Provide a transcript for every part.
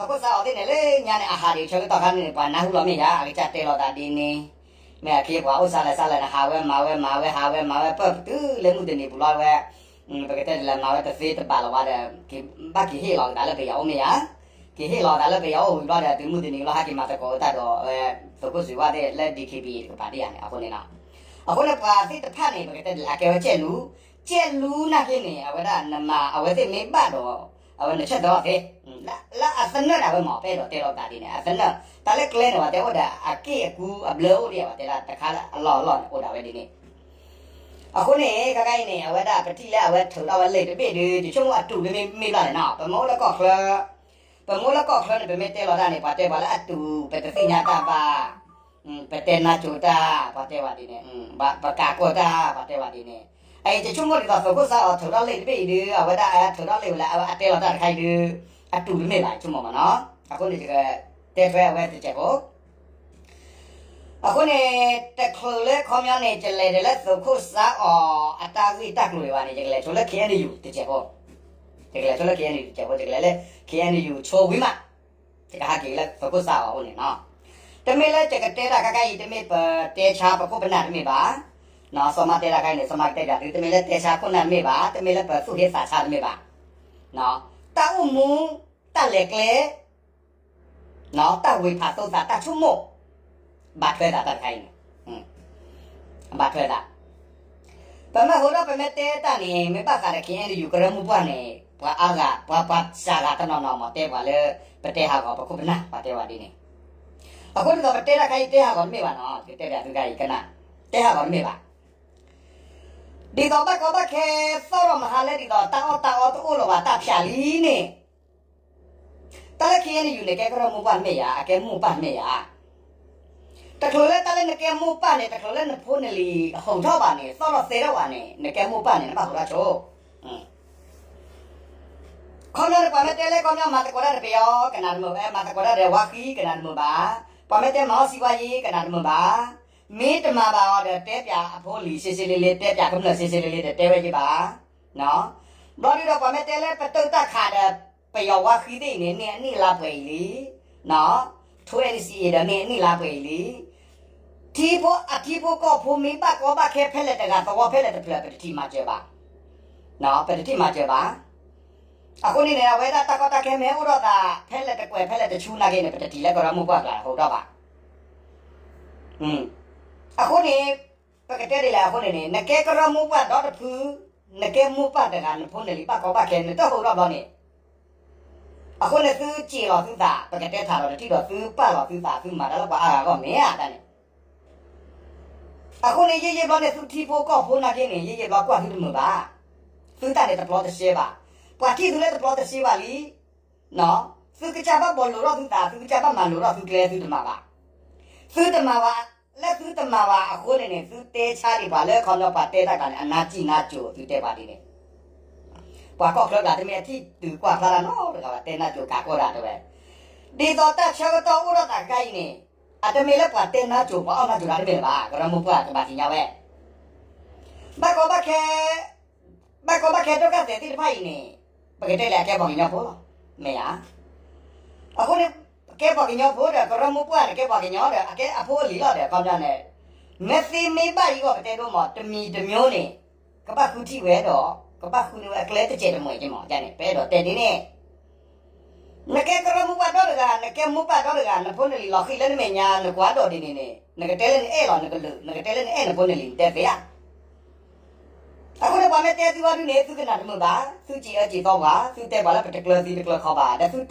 သုးခိၣ်စါအီၤသ့ၣ်န့ၣ် လၢညါန့ၣ် အဟးဒံးဆၢကတီၢ်ခါန့ၣ် ပှၤနၢ်ဟူလီၤမ့ၢ်ယၤ အကစၢ်တဲလီၤသးဒ်န့ၣ်, မ့ၢ်အခ့ပှၤအိၣ်စါလၢ်စါလၢ်န့ၣ် ဟးဝဲမၤဝဲမၤဝဲ ဟးဝဲမၤဝဲ ပၢၢ်ပတုၤလၢမုၢ်တနံၤပူၤလီၤဝဲ, ပကတဲဒ်လဲၣ် မၤဝဲတသ့တဘၣ်လီၤဝဲဒီး ကဘၣ်က့ၤဟ့ၣ်လီၤကသးလၢပယီၤအိၣ်မ့ၢ်ယၤ, က့ၤဟ့ၣ်လီၤသးလၢပယီၤအိၣ်ဝံၤဘျီဒီး တုၤမုၢ်တနံၤလီၤ ဟဲက့ၤမၤသကိးအတၢ်ဒီးဝဲ သုးခိၣ်စူၤဝါသ့ၣ်လၢ ဒီက့ဘံ တကပၤဒ်ယၤန့ၣ် အဃိန့ၣ်လီၤ. အဃိန့ၣ် ပှၤသ့ၣ်တဖၣ်န့ၣ် ပကတဲဒ်လဲၣ် အကဲဝဲကဲလူ, ကဲလူနာ်က့န့ၣ် အဝဲဒၣ်နမၤ အဝဲသ့ၣ်မ့ၢ်ဘၣ်ဒီး အဝဲနဆၢၣ်သီအီၤသ့, လၢအသနၢၣ်ဒၣ်ဝဲမး ပအဲၣ်ဒိးတဲလီၤသးဒ်န့ၣ် အသနၢၣ် တၢ်လၢကျဲန့ၣ် ပှၤတဲအိၣ်ဒီး အက့ၢ်အကူအဘျၢအိၣ်ဒံး ပှၤတဲဒၣ်တခါလၢအလီၢ်အလီၢ်န့ၣ် အိၣ်ဒၣ်ဝဲဒ်န့ၣ်, အဃိန့ၣ် ခဲခါအံၤန့ၣ် အဝဲဒၣ်ပထံၣ်လၢအဝဲထုးထီၣ်ဝဲလံာ်တဘ့ၣ်ဒီး ယဆိကမိၣ်အတူးတမ့ၢ်မ့ၢ်ဘၣ်န့ၣ်နီၤ ပမ့ၢ်အိၣ်လၢကီၢ်ချၢ ပမ့ၢ်အိၣ်လၢကီၢ်ချၢန့ၣ် ပမ့ၢ်တဲလီၤတၢ်န့ၣ် ပှၤတဲပှၤလၢအတူး ပတသ့ၣ်ညါတၢ်ဘၣ်, ပတဲနါစိၤတၢ် ပှၤတဲဝဲဒ်န့ၣ်, ပကးကီၢ်တၢ် ပှၤတဲဝဲဒ်န့ၣ်, အအံၤယဆိကမိၣ်ဒ်သိး သုးခိၣ်စါအီၤထုးထီၣ်လံာ်တဘ့ၣ်အံၤဒီး အဝဲဒၣ်ထုးထီၣ်လံာ်ဝဲလၢအတဲလီၤတၢ်တခါအံၤဒီး အတူးတမ့ၢ်ဘၣ် ယဆိကမိၣ်မးနီၤ, အဃိန့ၣ် ယကတဲထွဲအဝဲတစဲးဖိ အဃိန့ၣ် တချုးလၢခီပညီန့ၣ် ယလဲၤဒီးလၢသုးခိၣ်စါအီၤ အတၢ်ဂ့ၢ်တၢ်ကျိၤဒံးဘၣ်န့ၣ် ယကလဲၤဆိလၢ ခ့အဲၣ်ယူၣ် တစဲးဖိ, ယကလဲၤဆိလၢ ခ့အဲၣ်ယူၣ် တစဲးဖိ ယကလဲၤလၢ ခ့အဲၣ်ယူၣ် ဆိဝံၤမး ယကဟဲက့ၤလၢသုးခိၣ်စါအီၤအအိၣ်န့ၣ်နီၤ, တမ့ၢ်လၢယကတဲတၢ်ခဲခါအံၤ တမ့ၢ်ပတဲဆါပခိၣ်ပနၢ်တမ့ၢ်ဘၣ်, စီၤမါတဲတၢ်ခဲအံၤန့ၣ် စီၤမါကတဲဘၣ်သု တမ့ၢ်လၢတဲဆါခိၣ်နၢ်တမ့ၢ်ဘၣ်, တမ့ၢ်လၢပသူၣ်ဟ့သးဆါတမ့ၢ်ဘၣ်, တၢ်အိၣ်မူ တၢ်လဲၤကျဲ တၢ်ဝ့ၤဖးသိသး တၢ်ဆိကမိၣ် ဘၣ်ထွဲသးတၢ်တခါအံၤန့ၣ်, ဘၣ်ထွဲသး, ပမ့ၢ်ဟိထီၣ်ပမ့ၢ်တဲတၢ်န့ၣ် မ့ၢ်ဘၣ်ဃးဒီး ခ့အဲၣ်ယူၣ် ကရၢမိၢ်ပှၢ်န့ၣ် ပှၤအါဂၤ ပှၤပှၤစှၤဂၤတနီၤနီၤမ့ၢ်တဲပှၤလၢ ပတဲဟးဂီၤပခိၣ်ပနၢ် ပှၤတဲဝဲဒ်န့ၣ်, အဃိဒ်သိးပတဲတၢ်ခဲအံၤတဲဟးဂီၤတမ့ၢ်ဘၣ်နီၤ ယကတဲဘၣ်သုခဲအံၤကနၣ်, တဲဟးဂီၤတမ့ၢ်ဘၣ် ဒ်သိးဘၣ်ကီဘၣ်ခဲသီၣ်ထီၣ်မဟါလၢဒ်သိးတၢ်အီၣ်တၢ်အီတအိၣ်လၢၤဘၣ်တၢ်ဖၠးလံန့ၣ်, တၢ်လၢခံန့ၣ်ယူၤန့ၣ် ကဲကရၢမိၢ်ပှၢ်မ့ၢ်ယၤ အကဲမိၢ်ပၢ်မ့ၢ်ယၤ, တချုးလၢတၢ်လၢနကဲမိၢ်ပၢ်န့ၣ် တချုးလၢနဖိနလံၤဟီၣ်ထီၣ်ဘၣ်န့ၣ် သီၣ်ထီၣ်သဲထီၣ်ဘၣ်န့ၣ် နကဲမိၢ်ပၢ်န့ၣ် နဘၣ်ဟိးထီၣ်ဆိ ခီပညီန့ၣ် ပှၤမ့ၢ်တဲလၢခီပညီမၤသကိးတၢ်ဒီးပယီၤ ကနၣ်တမုာ်ဘၣ်, မၤသကိးတၢ်ဒီးဝါဃံ ကနၣ်တမုာ်ဘၣ်, ပှၤမ့ၢ်တဲမၤအီၣ်စံးဝါယံၤ ကနၣ်တမုာ်ဘၣ်, မ့ၢ်တမၤဘၣ်အီၤဒီး တဲပၠးအဖိအလံၤ စ့စ့လ့လ့ တဲပၠးကမျၢၢ် စ့စ့လ့လ့ တတဲဝဲယံၤဘၣ်, ဘျီဒုဒီး ပှၤမ့ၢ်တဲလၢပတုာ်တၢ်ခးဒီး ပယီၤဝါဃံသ့ၣ်အံၤန့ၣ် န့ၢ်အနံၣ်လါပှဲၤအံၤလံ, ထိ NCA ဒီး န့ၢ်အနံၣ်လါပှဲၤအံၤလံ, ထံဖိအထံဖိကီၢ်ဖိမ့ၢ်ဘၣ်ကီဘၣ်ခဲဖဲလဲၣ်တဂၤသဝီဖဲလဲၣ်တဖျၢၣ် ပတထံၣ်မၤစၢၤဘၣ် ပတထံၣ်မၤစၢၤဘၣ်. အဃိန့ၣ်န့ၣ် အဝဲဒၣ်တၢ်ကီတၢ်ခဲမ့ၢ်အိၣ်ထီၣ်သး ဖဲလဲၣ်တကွဲးဖဲလဲၣ်တဆူနာ်က့န့ၣ် ပတထံၣ်လၢကရၢမိၢ်ပှၢ်ကျါဟိးထီၣ်ဘၣ်. အဃိန့ၣ် ပကတဲဒ်လဲၣ်အဃိန့ၣ်န့ၣ် နကဲကရၢမိၢ်ပှၢ်ဒီတဖု, နကဲမိၢ်ပှၢ်တဂၤ နဖိနလံၤဘၣ်ကီဘၣ်ခဲ နတဟိးထီၣ်ဘျီန့ၣ် အဃိန့ၣ် သုစ့ၢ်လီၤသုသး ပကတဲထးဒီးတထံၣ်ဒီး သုပာ်လီၤသုသး သုမၤတၢ်လၢပှၤအါဂၤအဂီၢ်မ့ၢ်ဧါတၢ်န့ၣ် အဃိန့ၣ် ယံာ်ယံာ်ဘျီန့ၣ် သုထံဖိကီၢ်ဖိနာ်က့န့ၣ် ယံာ်ယံာ်ဘျီကွၢ်သုတမုာ်ဘၣ်. သုတၢ်န့ၣ်တပျီတစဲဘၣ်. ပှၤထံၣ်သုလၢတပျီတစဲဘၣ်လံ. သုကစၢ်ဘၣ်ဘီလိၤထီၣ်သုသး သုကစၢ်ဘၣ်မၤလိၤထီၣ်သုကျဲ သုတမၤဘၣ်. သုတမၤဘၣ်. လၢသုတမၤဘၣ်အဃိန့ၣ်န့ၣ် သုတဲဆါဒံးပှၤလၢခီပညီပှၤတဲတၢ်ကျါန့ၣ် အနါစံၣ်နါစိၤသုတဲပှၤဒ်န့ၣ် ပှၤကီၢ်ချၢကျါတမ့ၢ်အထံၣ်တုၤကွၢ်ဖျါတၢ်နီတဂၤဘၣ် တဲနါစိၤကးကီတၢ်တဲဝဲ. ဒ်သိးတၢ်ဆၢကတီၢ်အိၣ်ထီၣ်သးခဲအံၤန့ၣ် အတမ့ၢ်လၢပှၤတဲနါစိၤ ပှၤအီၣ်နါစိၤတၢ်တမ့ၢ်လၢၤဘၣ် ကရၢမိၢ်ပှၢ်ကဘၣ်သ့ၣ်ညါဝဲ ဘၣ်ကီဘၣ်ခဲ ဘၣ်ကီဘၣ်ခဲဒိၣ်ကၢ်သဲးသ့ၣ်တဖၣ်အံၤန့ၣ် ပကတဲလဲၣ်အကဲပှၤကညီဖိလီၤ မ့ၢ်ဧါ. အဃိန့ၣ် ကဲပှၤကညီဖိဒီး ကရၢမိၢ်ပှၢ်န့ၣ် ကဲပှၤကညီဒီး အကဲအဖိအလံၤလီၤဒီး ခီပညီန့ၣ် မ့ၢ်သ့မ့ၢ်ဘၣ်အံၤဂီၢ် ပတဲဒိမး တမံၤတမံၤန့ၣ် ကဘၣ်ဃုထံၣ်ဝဲဒီး ကဘၣ်ဃုန့ၢ်ဝဲအကျဲတစဲးတမှဲာ်က့မး န့ၣ် ပအဲၣ်ဒိးတဲဒ်န့ၣ် နကဲကရၢမိၢ်ပှၢ်ဒီတဂၤ နကဲမိၢ်ပၢ်ဒီတဂၤ နဖိနလံၤလီၤဃံၤလၢနမဲာ်ညါ နကွၢ်ဒိးဒ်န့ၣ်န့ၣ် နကတဲလၢနအဲၣ်လီၤ နကလုာ် နကတဲလၢနအဲၣ်နဖိနလံၤ နတဲသ့ဧါ. အဃိန့ၣ် ပှၤမ့ၢ်တဲသုဘၣ်ဒုန့ၣ် သုကနၣ်တမုာ်ဘၣ်, သုစံးအၢစံးသီပှၤ, သုတဲပှၤလၢပတကျၢၤသုတကျၢၤခီဘၣ်, ဒီးသုတဲအီၤတဘၣ်နီ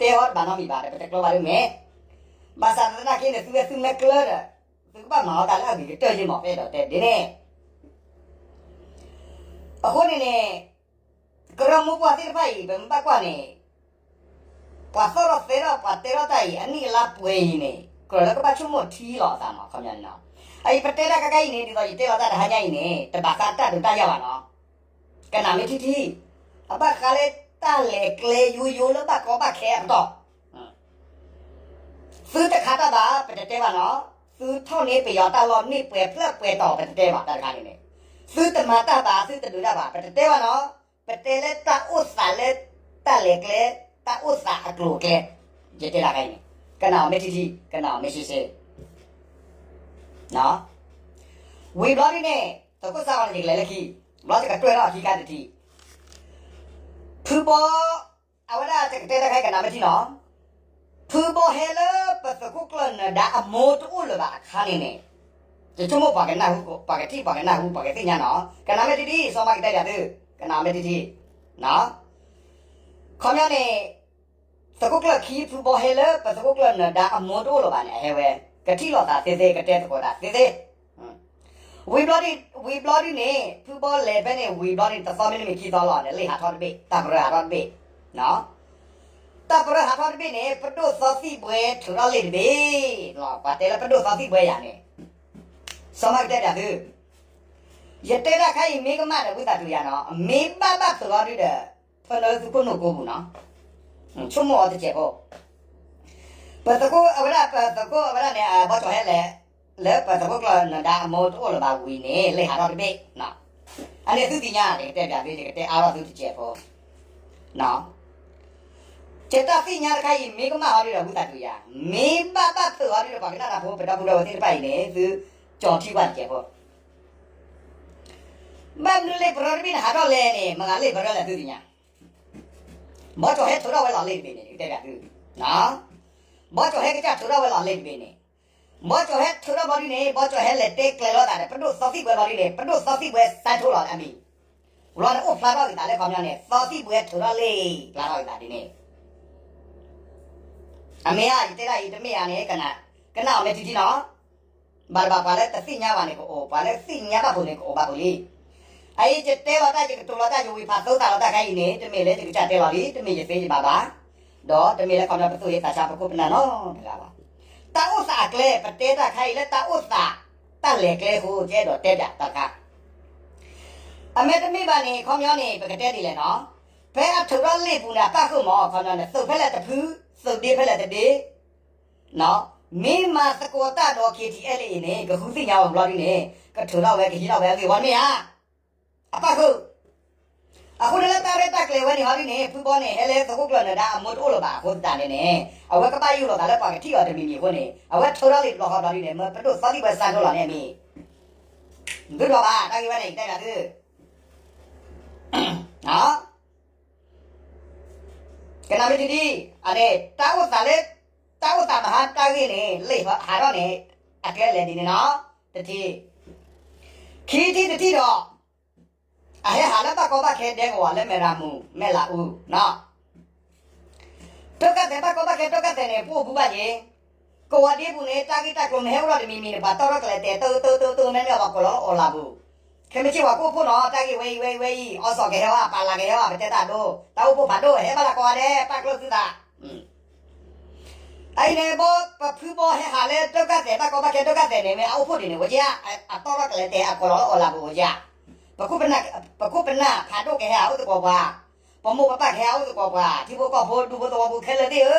တမံၤဘၣ် ဒီးပတကျၢၤဘၣ်ဒုမ့ၢ်, ဘၣ်ဆၣ်သနာ်က့န့ၣ် သုဝဲသုမ့ၢ်ကျၢၤဒီး သုကဘၣ်မၤအီၤတၢ်လၢအဂ့ၤကတၢၢ်က့မး ပအဲၣ်ဒိးတဲဒ်န့ၣ် အဃိန့ၣ်န့ၣ် ကရၢမိၢ်ပှၢ်သ့ၣ်တဖၣ်အံၤ ပမ့ၢ်ဘၣ်ကွၢ်န့ၣ် ပှၤသီၣ်ထီၣ်သဲထီၣ် ပှၤတဲထီၣ်တၢ်အံၤ အနံၣ်အလါပှဲၤအံၤန့ၣ် ကြၢးလၢကဘၣ်ဆိကမိၣ်ထံလီၤအသးမး ခီပညီန့ၣ်လီၤ. အအံၤပတဲတၢ်ခဲခါအံၤန့ၣ် ဒ်သိးယတဲလီၤတၢ်တဟါညါအံၤန့ၣ် တဘၣ်ဃးတၢ်ဒုးတၢ်ယၤဘၣ်နီၤ. ကနၣ်မ့ၢ်ထံထံ အဘၣ်ဃးလၢတၢ်လဲၤကျဲယိယိလၢဘၣ်ကီဘၣ်ခဲအပတီၢ် သုတခးတၢ်ဘၣ် ပတတဲဘၣ်နီၤ, သုထီၣ်န့ၢ်ပယီၤတၢ်လီၢ်န့ၢ်ပှဲၤဖျၢၣ်ပှဲၤတီၤ ပတတဲဘၣ်တၢ်တခါန့ၣ်န့ၣ်, သုတမၤတၢ်ဘၣ် သုတဒုးတၢ်ဘၣ် ပတတဲဘၣ်နီၤ, ပတဲလၢတၢ်အိၣ်သးလၢ တၢ်လဲၤကျဲ တၢ်အိၣ်သးအကျိၤအကျဲ ယတဲတၢ်ခဲအံၤန့ၣ်, ကနၣ်အီၤမ့ၢ်ထံထံ, ကနၣ်အီၤမ့ၢ်ရှဲရှဲ, ဝံၤဘျီဒ်န့ၣ် သုးခိၣ်စၢ်အီၤန့ၣ် ယကလဲၤလၢခံ, ဘျီယကတွဲထီၣ်ခံခါတထံၣ်, ဖုဘီ, အဝဲဒၣ်ယကတဲတၢ်ခဲအံၤ ကနၣ်မ့ၢ်ထံနီၤ, ဖုဘီဟဲလၢပသုးခိၣ်ကျၢၢ်နၢၤဒါအမိၢ်တအိၣ်လၢၤဘၣ်အခါန့ၣ်န့ၣ်, ယဆိကမိၣ်ပှၤကနၢ်ဟူ, ပှၤကထံၣ်ပှၤကနၢ်ဟူ ပှၤကသ့ၣ်ညါနီၤ, ကနၣ်မ့ၢ်ထံထံ စီၤမါကတဲဒၣ်သု, ကနၣ်မ့ၢ်ထံထံ, ခီပညီန့ၣ် သုးခိၣ်ကျၢၢ်ခံဖုဘီဟဲလၢပသုးခိၣ်ကျၢၢ်နၢၤဒါအမိၢ်တအိၣ်လၢၤဘၣ်န့ၣ် အဟဲဝဲ, ကထံၣ်လိာ်သးသ့သ့ ကတဲသကိးတၢ်သ့သ့, ဝံၤဘျီဒ်, ဝံၤဘျီဒ်န့ၣ် ဖုဘီလဲၤဖဲန့ၣ် ဝံၤဘျီန့ၣ် တသီမ့တမ့ၢ်ခံသီလီၤန့ၣ် လ့ၣ်ဟးထီၣ်တဘ့ၣ်, တၢ်ပရၢဟးထီၣ်တဘ့ၣ်, တၢ်ပရၢဟးထီၣ်တဘ့ၣ်န့ၣ် ပဒိၣ်သီသံၣ်ဘှဲထုးထီၣ်လ့ၣ်တဘ့ၣ်, ပှၤတဲလၢပဒိၣ်သီသံၣ်ဘှဲယၤန့ၣ်, စီၤမါကတဲဒၣ်သု, ယတဲတၢ်ခဲအံၤမ့ၢ်ကမၣ်ဒီးဝံသးစူၤယၤနီၤ, မ့ၢ်ဘၣ်ဘၣ်ဖုးအီၤဒုဒီး ဖၢနၢသုးခိၣ်နူာ်ကိပူၤနီၤ, ဆိကမိၣ်အီၤတစဲးဖိ, ပသုးခိၣ်အဝဲဒၣ် ပသုးခိၣ်အဝဲဒၣ်န့ၣ် ဘီကၠီၤဟဲလဲၤ, လၢပသုးခိၣ်ကျၢၢ်နၢၤဒါအမိၢ်တအိၣ်လၢၤဘၣ်ဝံၤန့ၣ် လ့ၣ်ဟးထီၣ်တဘ့ၣ်, အန့ၣ်သုသ့ၣ်ညါ ယကတဲပျးသု ယကတဲအါထီၣ်သုတစဲးဖိ, ယတၢ်သ့ၣ်ညါတခါအံၤ မ့ၢ်ကမၣ်အီၤဒုဒီးဝံသးစူၤယၤ, မ့ၢ်ဘၣ်ဘၣ်ဖုးအီၤဒုဒီးပှၤကနၣ်တၢ်ဖိ ပဒီပုၢ်ဒီဝဲၢ်သ့ၣ်တဖၣ်အံၤန့ၣ် သုကၠီၤထံကွၢ်တစဲးဖိ ဘၣ်မနုၤလ့ၣ်ပရၢတဘ့ၣ်န့ၣ် ဟးထီၣ်လဲၣ်န့ၣ် မတၤလ့ၣ်ပရၢလဲၣ်သုသ့ၣ်ညါ, ဘီကၠီၤဟဲထုးထီၣ်ဝဲလီၤလ့ၣ်တဘ့ၣ်န့ၣ် ယကတဲပျးသု, ဘီကၠီၤဟဲကစၢ်ထုးထီၣ်ဝဲလီၤလ့ၣ်တဘ့ၣ်န့ၣ်, ဘီကၠီၤဟဲထုးထီၣ်ဘျီဒ်န့ၣ် ဘီကၠီၤဟဲလဲၤတဲကျဲၤလိာ်သးဒီး ပဒိၣ်သီသံၣ်ဘှဲဘျီဒ်န့ၣ် ပဒိၣ်သီသံၣ်ဘှဲစးထီၣ်လီၤအမံၤ, လီၤန့ၣ်အိၣ်ဖျါထီၣ်က့ၤသးလၢခီပညီန့ၣ် သီသံၣ်ဘှဲထုးထီၣ်လ့ၣ်ဖျါထီၣ်က့ၤသးဒ်န့ၣ် အမ့ၢ်ဧါ ယတဲဒၣ်အံၤတမ့ၢ်ဧါန့ၣ် ကနၣ်အီၤမ့ၢ်ထံထံနီၤ, ဘၣ်တဘၣ်ပှၤလၢတသ့ၣ်ညါဘၣ်န့ၣ်ကအိၣ်, ပှၤလၢသ့ၣ်ညါဘၣ်ဖိန့ၣ် ကအိၣ်ဘၣ်ဖိလံ. အအံၤယတဲလီၤတၢ် ယကတိၤလီၤတၢ် ယဝံၤဖးသိသးလီၤတၢ်ခဲအံၤန့ၣ် တမ့ၢ်လၢယကစၢ်တဲလီၤလံ, တမ့ၢ်ယသ့ယဘၣ်ဘၣ်, ဒီးတမ့ၢ်လၢခီပညီပသူၣ်ဟ့သးဆါပခိၣ်ပနၢ်နီတဂၤဘၣ်. တၢ်အိၣ်သးအကျဲ ပတဲတၢ်ခါအံၤလၢတၢ်အိၣ်သး တၢ်လဲၤကျဲအဃိ ယအဲၣ်ဒိးတဲပျးတၢ်တခါ အမ့တမ့ၢ်ဘၣ်န့ၣ် ခီပညီန့ၣ် ပကတဲဒ်လဲၣ်နီၤ, ဖဲအထုးထီၣ်လ့ၣ်ပူၤန့ၣ် အပၣ်ဃုာ်မး ခီပညီန့ၣ် သုးဖဲလဲၣ်တဖု, သုးဒ့ဖဲလဲၣ်တဒ့, မ့ၢ်မၤသကိးတၢ်ဒီး KTLA အံၤန့ၣ် ကဃုသ့ၣ်ညါဝဲဘျီဒ်န့ၣ် ကထုးထီၣ်ဝဲ ကဟံးထီၣ်ဝဲအဂ့ၢ်ဝဲတမ့ၢ်ဧါ, အပၣ်ဃုာ် အဃိန့ၣ်လၢတၢ်ရဲၣ်တၢ်ကျဲၤဝဲန့ၣ်ဟီဒ်န့ၣ် ဖုဘီန့ၣ် ဟဲလၢသုးခိၣ်ကျၢၢ်နၢၤဒါအမိၢ်တအိၣ်လၢၤဘၣ်အဃိသတးန့ၣ်န့ၣ် အဝဲကဘၣ်ယူၢ်လီၤသးလၢပှၤကထံၣ်အီၤတမံၤမံၤအဃိန့ၣ် အဝဲထုးထီၣ်လ့ၣ်တဘျီဃီဘျီဒ်န့ၣ် မ့ၢ်ပဒိၣ်သီသံၣ်ဘှဲစးထီၣ်လီၤန့ၣ်အမံၤ သုဒီးဘၣ် တၢ်ဂ့ၢ်ဝဲန့ၣ် ယတဲပျးသု ကနၣ်မ့ၢ်ထံထံ အန့ၣ် တၢ်အိၣ်သးလၢ တၢ်အိၣ်သးမဟါတၢ်ဂ့ၢ်န့ၣ် လ့ၣ်ဟးထီၣ်န့ၣ် အကျဲလဲၤဒ်န့ၣ်နီၤ တထံၣ်, ခံထံၣ်တထံၣ်ဒီး အဟဲဟးလၢဘၣ်ကီဘၣ်ခဲဒဲကဝီၤလၢမဲၢ်ရမူၤ မဲၢ်လးအူ ဒုက္ခသည်ဘၣ်ကီဘၣ်ခဲ ဒုက္ခသည်န့ၣ် ပအိၣ်ဘူးဘၣ်က့ၤ, ကဝီၤဒ့ပူၤန့ၣ် တၢ်ဂ့ၢ်တၢ်ကျိၤမ့ၢ်ဟဲအိၣ်ထီၣ်တမံၤမံၤန့ၣ် ပှၤတီၣ်ထီၣ်ကလဲၤတဲာ် တၢ်တၢ်တၢ်တၢ် မ့ၢ်မ့ၢ်အပှၤကိးလီၤလၢအီၤလၢပူၤ, ခဲမုၢ်ဆ့ၣ်ပှၤကအိၣ်ဖှိၣ်နီၤ တၢ်ဂ့ၢ်ဝဲအံၤဝဲအံၤဝဲအံၤ အီစီၣ်ကဟဲဝဲ ပာ်လၤကဟဲဝဲ ပတဲတၢ်ဒိ တၢ်အိၣ်ဖှိၣ်ဖးဒိၣ် ဟဲဘၣ်လၢကီဝါဒဲး ပာ်ကျၢၢ်သုသး အအံၤန့ၣ် ဘီပဖုဘီဟဲဟးလၢဒုက္ခသည်ဘၣ်ကီဘၣ်ခဲ ဒုက္ခသည်န့ၣ် မ့ၢ်အအိၣ်ဖှိၣ်ဒ်န့ၣ်ဝဲက့ဧါ, အတီၣ်ထီၣ်ကလဲၤတဲာ် အကိးလီၤလၢအီၤလၢပူၤဝဲက့ဧါ, ပခိၣ်ပနၢ်ဖးဒိၣ်ကဟဲဟးအိၣ်သကိးပှၤ, ပမိၢ်ပပၢ်ကဟဲဟးအိၣ်သကိးပှၤ ထံဖိကီၢ်ဖိဒူဖိသဝီဖိခဲလၢာ်သ့ၣ်ဧၢ,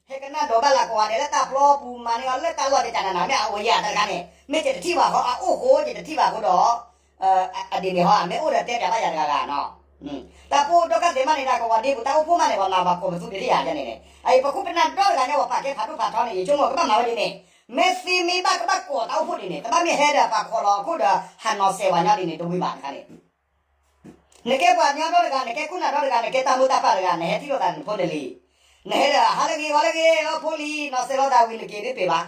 ဟဲကနၣ်ဒိးဘၣ်လၢကီဝါဒဲးလၢတၢ်ပျီပူၤ မၤန့ၢ်အီၤလၢတၢ်လီၢ်တကနၤနၤ မ့ၢ်အဝဲယၤတခါန့ၣ် မ့ၢ်ယတထံၣ်ဘၣ်ဃီ အအိၣ်ဃိယတထံၣ်ဘၣ်ဃိဒီး အဒ်န့ၣ်ဟီ မ့ၢ်အိၣ်ဒီးတဲပျးဘၣ်ယၤတဂၤဂၤနီၤ, တၢ်ပအိၣ်ဒုက္ခသည်မးန့ၣ် တၢ်ကဝီၤဒ့ပူၤ တၢ်အိၣ်ဖှိၣ်မးန့ၣ် ပှၤမၤပှၤကိးပသူတ့ၢ်ယၤန့ၣ်န့ၣ် အအံၤပခိၣ်ပနၢ်ဒီတဂၤညါ ပှၤပာ်ကဲဖးဒိၣ်ဖးထီန့ၣ် ယဆိကမိၣ်ကဘၣ်မၤဝဲဒ်န့ၣ်, မ့ၢ်သ့မ့ၢ်ဘၣ်ကဘၣ်ကိးတၢ်အိၣ်ဖှိၣ်ဒ်န့ၣ် တဘၣ်မ့ၢ်ဟဲဒီးပာ်ခီလီၤအခိၣ်ဒီး ဟးနီၤစဲးဝဲညီဒ်န့ၣ် တဝံၤဘၣ်တခါန့ၣ် နကဲပှၤကညီဒီတဂၤ နကဲခိၣ်နၢ်ဒီတဂၤ နကဲတၢ်မိၢ်တၢ်ပၢ်တဂၤ နဟဲထံၣ်လိာ်သးနဖိနလံၤ, နဟဲဒီးဟးလၢဂ့ၤဂီၤလၢဂ့ၤ အိၣ်ဖိလံၤ နီၤစဲးလိာ်သးဝံၤနက့ၤဒ်ပ့ၤဘၣ်,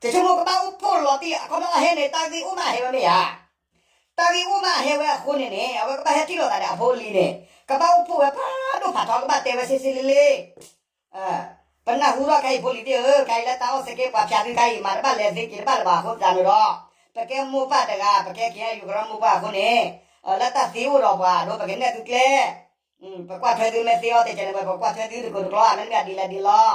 ယဆိကမိၣ်ကဘၣ်အိၣ်ဖှိၣ်လီၤတံၢ် အခီပညီဟဲန့ၣ် တၢ်ဂ့ၢ်အိၣ်မးဟဲဝဲမ့ၢ်ဧါ, တၢ်ဂ့ၢ်အိၣ်မးဟဲဝဲအဃိန့ၣ်န့ၣ် အဝဲကဘၣ်ဟဲထံၣ်လိာ်သးဒီးအဖိလံၤန့ၣ် ကဘၣ်အိၣ်ဖှိၣ်ဝဲဖးဒိၣ်ဖးထီ ကဘၣ်တဲဝဲဆ့ဆ့လ့လ့ ပနၢ်ဟူထီၣ်ခဲအံၤဖိလံၤသ့ၣ်ဧၢ, ခဲအံၤလၢတၢ်အီၣ်ဆၢက့ ပှၤဖၠးသုခဲအံၤ မၤတဘၣ်လဲၤသ့က့ၤတဘၣ်လၢၤဘၣ်အဃိသတးန့ၣ်ဒီး, ပကဲမိၢ်ပၢ်တဂၤ ပကဲက့ၤယူၤကရၢမိၢ်ပၢ်အဃိန့ၣ်, လၢတၢ်သ့အိၣ်ဒီးပှၤဒီး ပကနဲၣ်သုကျဲ, ပကွၢ်ထွဲသုမ့ၢ်သ့အီၤသ့ကဲန့ၣ် ပကွၢ်ထွဲသုတကိးတကျီ မ့တမ့ၢ်ဒ်လဲၣ်ဒ်လဲၣ်,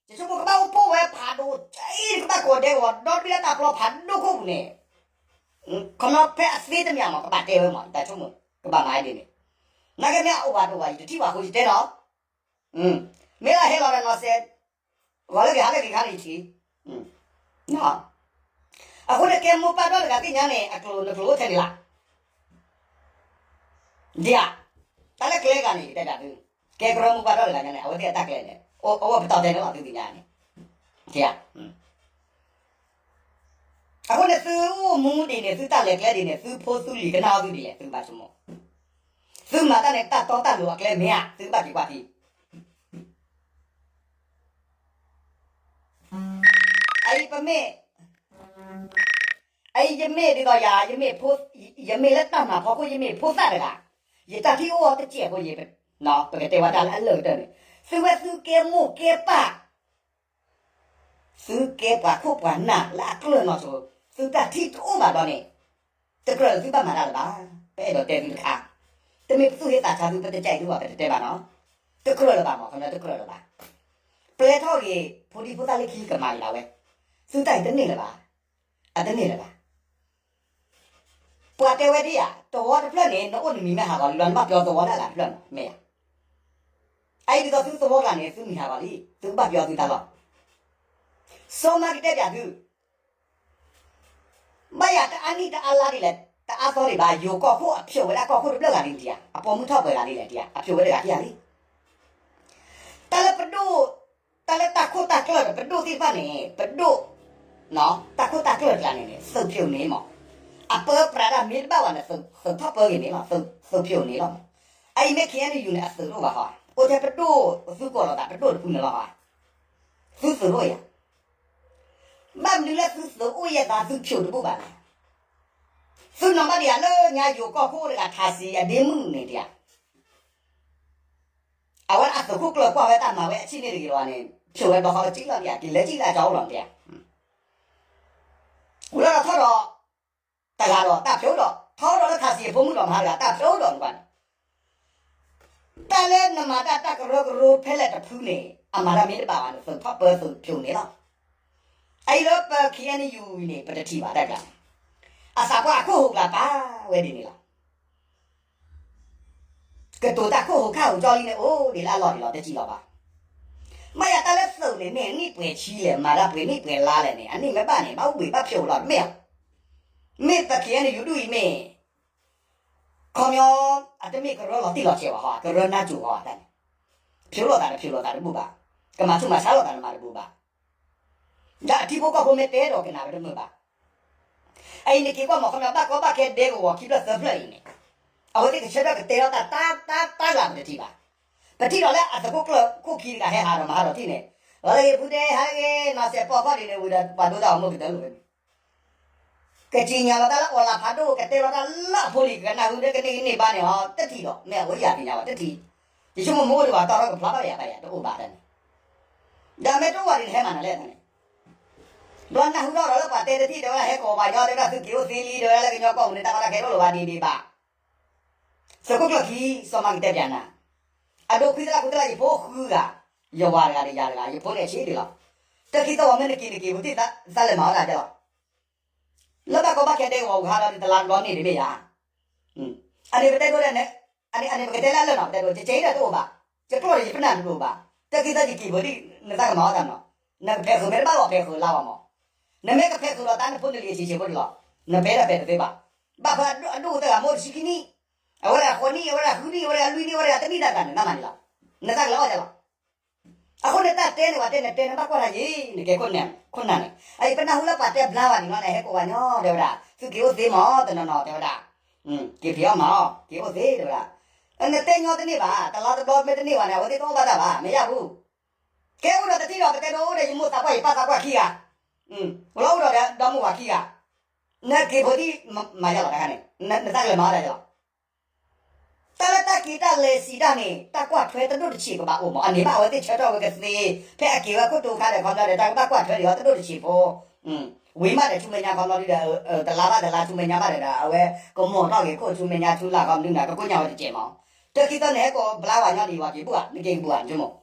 ယဆိကမိၣ်ကဘၣ်အိၣ်ဖှိၣ်ဝဲဖးဒိၣ် ကဘၣ်ကိးဒဲကဝီၤဒီတဘ့ၣ်လၢတၢ်ပျီဖးဒိၣ်ခိၣ်ပူၤန့ၣ်, ခီဖျိဖဲအသ့တမံၤမး ကဘၣ်တဲဝဲမး တၢ်ဆိကမိၣ် ကဘၣ်မၤဒ်န့ၣ်, နာ်က့မ့ၢ်အအိၣ်ဘၣ်တအိၣ်ဘၣ် ယတထံၣ်ဘၣ်အဃိယတဲနီၤ မ့ၢ်လၢဟဲလီၤဒီးနီၤစဲး, ဂီၤလၢဂ့ၤ ဟးလၢဂ့ၤခါန့ၣ်ယထံၣ်, အဃိန့ၣ်ကဲမိၢ်ပၢ်ဒီတဂၤသ့ၣ်ညါန့ၣ် အကျိၤနကျိၤအိၣ်ထဲန့ၣ်လီၤ, ဒ်ဧါ, တၢ်လၢကျဲဂၤန့ၣ် ယတဲဒၣ်သု, ကဲကရၢမိၢ်ပၢ်ဒီတဂၤညါန့ၣ် အဝဲသ့ၣ်အတၢ်ကျဲန့ၣ်, အိၣ်ဝဲပတီၢ်တဲန့ၣ်လီၤ သုသ့ၣ်ညါန့ၣ်. အဃိန့ၣ် သုအိၣ်မူဒ်န့ၣ် သုတၢ်လဲၤကျဲဒ်န့ၣ် သုဖိသုလံၤကနၣ်အီၤသုဒ်လဲၣ် သုကဘၣ်ဆိကမိၣ်. သုမၤတၢ်န့ၣ် တၢ်တီတၢ်လိၤအကျဲမ့ၢ်ဧါ သုကဘၣ်က့ၤကွၢ်ထံ. အအံၤပမ့ၢ် အအံၤယမ့ၢ်ဒ်သိးယၤ ယမ့ၢ်လၢတၢ်မၤဖီခိၣ် ယမ့ၢ်ဖိသၣ်တဂၤ, ယတၢ်ထံၣ်အိၣ်အီၤတစဲးဖိ ယ ပကတဲဝဲဒၣ်လၢအလၢာ်ကတၢၢ်န့ၣ် သုဝဲသုကဲမိၢ်ကဲပၢ် သုကဲပှၤခိၣ်ပှၤနၢ်လၢအကျၢၢ်နီၢ်ဆိ, သုတၢ်ထံၣ်တအိၣ်ဘၣ်ဒီးန့ၣ်, တကြၢးလၢသုဘၣ်မၤတၢ်လၢၤဘၣ်. ပအဲၣ်ဒိးတဲသုတခါ, တမ့ၢ်ပသူၣ်ဟ့သးဆါသု ပတကဲအံၤသုဘၣ် ပတတဲဘၣ်နီၤ. တကြၢးလၢၤဘၣ်မး ခီဖျိတကြၢးလၢၤဘၣ်. ပျဲထီၣ်ဂ့ၤ ဖိဒံဖိသၣ်လၢခံကမၤဂ့ၤလၢဝဲ, သုတၢ်အံၤတန့ၢ်လၢၤဘၣ်, အတန့ၢ်လၢၤဘၣ်. ပှၤတဲဝဲဒ်ဧါ, သဝီတဖျၢၣ်န့ၣ် နအိၣ်နမံၤမ့ၢ်ဟးဂီၤလံလီၤ နဘၣ်ပျီသဝီဒၣ်လၢ်တဖျၢၣ်မး မ့ၢ်ဧါ. အအံၤဒ်သိးသုသဝီကျါန့ၣ် သုမံၤဟးဂီၤလံ သုကဘၣ်ပျီသုတၢ်လီၢ်. စီၤမၤကတဲပၠးသု, ဘၣ်ယၤတအါနံၣ်တအါလါဒ်လဲၣ်, တအါသီဒံးဘၣ် ယိၤကီၢ်ခိၣ်အဖျိးဝဲဒၣ်ကီၢ်ခိၣ်တဘျၢၣ်ဂၤလံတယၤ, အပိာ်မုၣ်ထီၣ်ပှဲၤဂၤလံလဲၣ်တယၤ, အဖျိးဝဲတဂၤခံဂၤလံ. တၢ်လၢပဒိၣ်, တၢ်လၢတၢ်ခိၣ်တၢ်ကျၢၢ်ဒီး ပဒိၣ်သ့ၣ်တဖၣ်န့ၣ် ပဒိၣ်, တၢ်ခိၣ်တၢ်ကျၢၢ်ကျါန့ၣ်န့ၣ် သုးဖျိးန့ၣ်မး, အပၢပြးတၢ်မ့ၢ်တဘၣ်ဘၣ်န့ၣ် သုးထီၣ်ပၢဂ့ၤန့ၣ်လီၤ, သုးဖျိးန့ၣ်လီၤမး. အအံၤမ့ၢ် ခ့ၣ်အဲၣ်ယူၣ်န့ၣ် အသုးတအိၣ်ဘၣ်ဟီ, အိၣ်ထဲပဒိၣ်သုကိးလီၤသး ပဒိၣ်တဖုန့ၣ်လီၤဟီ. သုသုးတအိၣ်ယၤ, ဘၣ်မနုၤလၢသုသုးအိၣ်ယဲၢ်သးသုဖျိးတဘူၣ်ဘၣ်လဲၣ်. သုနီၤဘၣ်ဒံးယၤလၢညါယိၤကီၢ်ခိၣ်တဂၤထးစံးအဒ့မုၣ်န့ၣ်တယၤ အဝဲဒၣ်အသုးခိၣ်ကျၢၢ်ကွၢ်ဝဲတၢ်မၤဝဲအဆံၣ်န့ၣ်တဂ့ၤလီၤန့ၣ် ဖျိးဝဲဘျီဃီကစံၣ်လီၤတယၤ က့ၤလၢကစံၣ်လၢအကၠီအိၣ်လီၤတယၤ. အိၣ်လၢထီၣ်ဒီး တဂၤဒီးတၢ်ဖျိးဒီး ထီၣ်ဒီးလၢထးစံးအဖိမုၣ်ဒီးမဟါတဂၤ တၢ်ဖျိးဒီးနကွၢ်န့ၣ် တၢ်လၢနမၤတၢ်တၢ်ကရၢကရိဖဲလဲၣ်တဖုန့ၣ် အမၤတၢ်မ့ၢ်တဘၣ်ဘၣ်န့ၣ် သုးထီၣ်ပၢသုးဖျိးန့ၣ်လီၤ. အအံၤလၢပ ခ့ၣ်အဲၣ်ယူၣ်န့ၣ် ပတထံၣ်ဘၣ်တၢ်ကျါန့ၣ် အသးပှၢ်အခိၣ်ဟူးကျါပာ်ဝဲဒ်န့ၣ်လီၤ. ကတိၤတၢ်ခိၣ်ဟူးခါဟူးကၠီလံန့ၣ် အိၣ်ဒံးလၢအလီၢ်ဒံးလီၤ တစံၣ်လီၤဘၣ်. မ့ၢ်ယၤတၢ်လၢသုးန့ၣ် မ့ၢ်အနံၣ်ပှဲၤဆံလဲၣ် မၤတၢ်ပှဲၤနံၣ်ပှဲၤလါလဲၣ်န့ၣ် အနံၣ်မ့ၢ်ဘၣ်န့ၣ် ဘၣ်အိၣ်ဘှံးဘၣ်ဖျိးလီၤတမ့ၢ်ဧါ. မ့ၢ်ပ ခ့ၣ်အဲၣ်ယူၣ်ဒူၣ်အံၤမ့ၢ် ခီပညီ အတမ့ၢ်ကရၢလီၤတံၢ်လီၤဆဲးဘၣ်ဟီ ကရၢနါစိၤဟီတၢ်န့ၣ် ဖျိးလိာ်သးတဖျိးလိာ်သးတဘူၣ်ဘၣ်, ကမၤဆူၣ်မၤဆါလိာ်သးတမၤတဘူၣ်ဘၣ်. ဒီးအထံဖိကီၢ်ဖိမ့ၢ်တဲဒီးကနၣ်ဝဲတမုာ်ဘၣ်. အအံၤန့ၣ်က့ၤကွၢ်မး ခီပညီ ဘၣ်ကီဘၣ်ခဲဒဲကဝီၤခံဖျၢၣ်သၢဖျၢၣ်အံၤန့ၣ် အဝဲသ့ၣ်ကဆၢထၢၣ်ကတဲထီၣ်တၢ်တၢ်တၢ်တၢ်လၢပတထံၣ်ဘၣ်. ပထံၣ်ဒီးလၢအသုးခိၣ်ကျၢၢ်ခိၣ်ခံတဂၤဟဲဟးဒီးမၤဟးဒီးထံၣ်န့ၣ် လီၤလၢဂ့ၤဖုတဲဟးဂ့ၤ နီၢ်စဲးပီၢ်ဖီၣ်ဒ်န့ၣ် ဝံၤဒီးပှၤဒိတၢ်ဂီၤမူကတၢၢ်လိာ်ဝဲန့ၣ် ကစံၣ်ညါလီၤတၢ်လၢအီၤလၤဖးဒိၣ် ကတဲလီၤတၢ်လၢအဖိလံၤ ကကနၣ်ဟူဒီးကန့ၢ်ကန့ၢ်ဘါန့ၣ်ဟီ တထံၣ်ဒီး မ့ၢ်အဝဲယၤသ့ၣ်ညါဝဲတထံၣ်. ယဆိကမိၣ်မ့ၢ်အိၣ်ဒံးဘၣ်တီၢ်ထီၣ်ကဖျါဘၣ်ယၤဘၣ်ယၤ တအိၣ်ဘၣ်တၢ်န့ၣ်. ဒီးမ့ၢ်တအိၣ်ဘၣ်ဒ်န့ၣ် ဟဲမၤနၤလဲၣ်န့ၣ် ဘျီနၢ်ဟူထီၣ်ဒီးလၢပှၤတဲတထံၣ်တဲဝဲဒၣ် ဟဲကိးပှၤညီတဲဝဲဒၣ် သုးက့ၤအိၣ်သ့လံ တဲဝဲဒၣ်လၢကညီကီၢ်ပူၤန့ၣ် တၢ်ကီတၢ်ခဲတအိၣ်လၢၤဘၣ်ဒံးဒံးဘၣ်. သုးခိၣ်ကျၢၢ်ခံ စီၤမၤကတဲပၠးနၤ အဒိခွံသရၣ်ခိၣ်သရၣ် ယဖိဃုဂၤ, ယဝၤတဂၤဒီးယၤတဂၤ ယဖိန့ၣ်အဆံးဒံးလီၤ. တခံသီဝဲမ့ၢ်နက့ၤနက့ၤပူၤသ့ၣ်သၣ်လဲၤမၤအီၣ်တၢ်ကဲလီၤ. လၢဘၣ်ကီဘၣ်ခဲဒဲကဝီၤဟးဒီးတလါတဘျီန့ၣ်တမ့ၢ်ယၤ အန့ၣ်ပတဲဒိဒ်န့ၣ်, အန့ၣ်ပကတဲလၢအလၢာ်နီၤ ပတဲဒိ ယကဲအံၤဒီးတအိၣ်ဘၣ်, ယကျိၣ်ဒီးယပနၢ်တအိၣ်ဘၣ်, တၢ်ခံသီယက့ၤပူၤဒ်နသးကမၤအီၣ်တၢ်နီၤ, နကဖဲးဃုာ်မ့ၢ်တဘၣ်လီၤ ဖဲးဃုာ်လါဝဲမး, နမ့ၢ်ကဖဲးဃုာ်လီၤသးနဖိနလံၤအဆံးဆံးဖိတလီၤ, နပဲဒၣ်ပဲတသ့ဘၣ်, ဘၣ်ဖဲအဒိၣ်ကတၢၢ်ဂၤမိၢ်တဆံခံနံၣ်, အဝဲဒၣ်ဃိးနံၣ် အဝဲဒၣ်ဃုနံၣ် အဝဲဒၣ်လွံၢ်နံၣ် အဝဲဒၣ်တနံၣ်တၢ်တၢ်န့ၣ် နမၤန့ၣ်လီၤ, နသးကလဲၤအီၣ်ယၤလီၤ. အဃိန့ၣ်တၢ်တဲန့ၣ် ပှၤတဲန့ၣ်တဲန့ၣ် ဘၣ်ကွၢ်တၢ်ယံၤ နကဲခိၣ်နၢ်န့ၣ်, အအံၤပနၢ်ဟူလၢပှၤတဲဘျါဘၣ်န့ၣ်လီၤန့ၣ် ဟဲကိးပှၤညီတဲဝဲဒၣ် သုးက့ၤအိၣ်သ့မး တနီၤနီၤတဲဝဲဒၣ်, က့ၤဖံးအီၣ်မးအီၣ် က့ၤအိၣ်သ့တဲဝဲဒၣ်, နတဲညီတန့ၢ်ဘၣ် တလါတဘျီမ့ၢ်တန့ၢ်ဘၣ်န့ၣ် အဝဲသ့ၣ်တအိၣ်ဘၣ်တၢ်ဘၣ် မ့ၢ်ယၢ်ဘူး, ကဲအိၣ်ဒီးတထံၣ်ဒီး ပတဲဒိအိၣ်ဒီးယမိၢ်သးပှၢ်ယပၢ်သးပှၢ်ခံဂၤ, အိၣ်လီၤအိၣ်ဒီးဒီမိၢ်ဝၤခံဂၤ, နက့ၤဖိဒံးမၤယၤလီၤတခါန့ၣ်, နသးကလဲၤမၤအီၣ်တၢ်ယၤလီၤ. တၢ်လၢတၢ်က့ၤတၢ်လဲၤစံးတၢ်န့ၣ် တၢ်ကွၢ်ထွဲတဒိၣ်တဆံးကဘၣ်အိၣ်မး, အန့ၣ်ဘၣ်အဝဲသ့ၣ်ဆၢထၢၣ်ဝဲကသ့, ဖဲအက့ၤဝဲခိၣ်တိခါဒီးခီပညီဒီး တၢ်ကဘၣ်ကွၢ်ထွဲဒံးအီၤတဒိၣ်တဆံးဖိ, ဝံၤမးဒီးဆူမဲာ်ညါခီပညီဒီး တလါဘၣ်တလါဆူမဲာ်ညါဘၣ်ဒီး အဝဲကမိၢ်ထီၣ်ဂ့ၤခိၣ်ဆူမဲာ်ညါဆူလၢ်ခီပညီန့ၣ် ကကိညၢ်ဝဲတစဲးမး, တခံသီန့ၣ်ဟဲကိးဘျါဝဲညီဒံးဝဲက့ၤဘူၣ်ဧါ နက့ၤကဘူၣ်ဧါ နဆိကမိၣ်,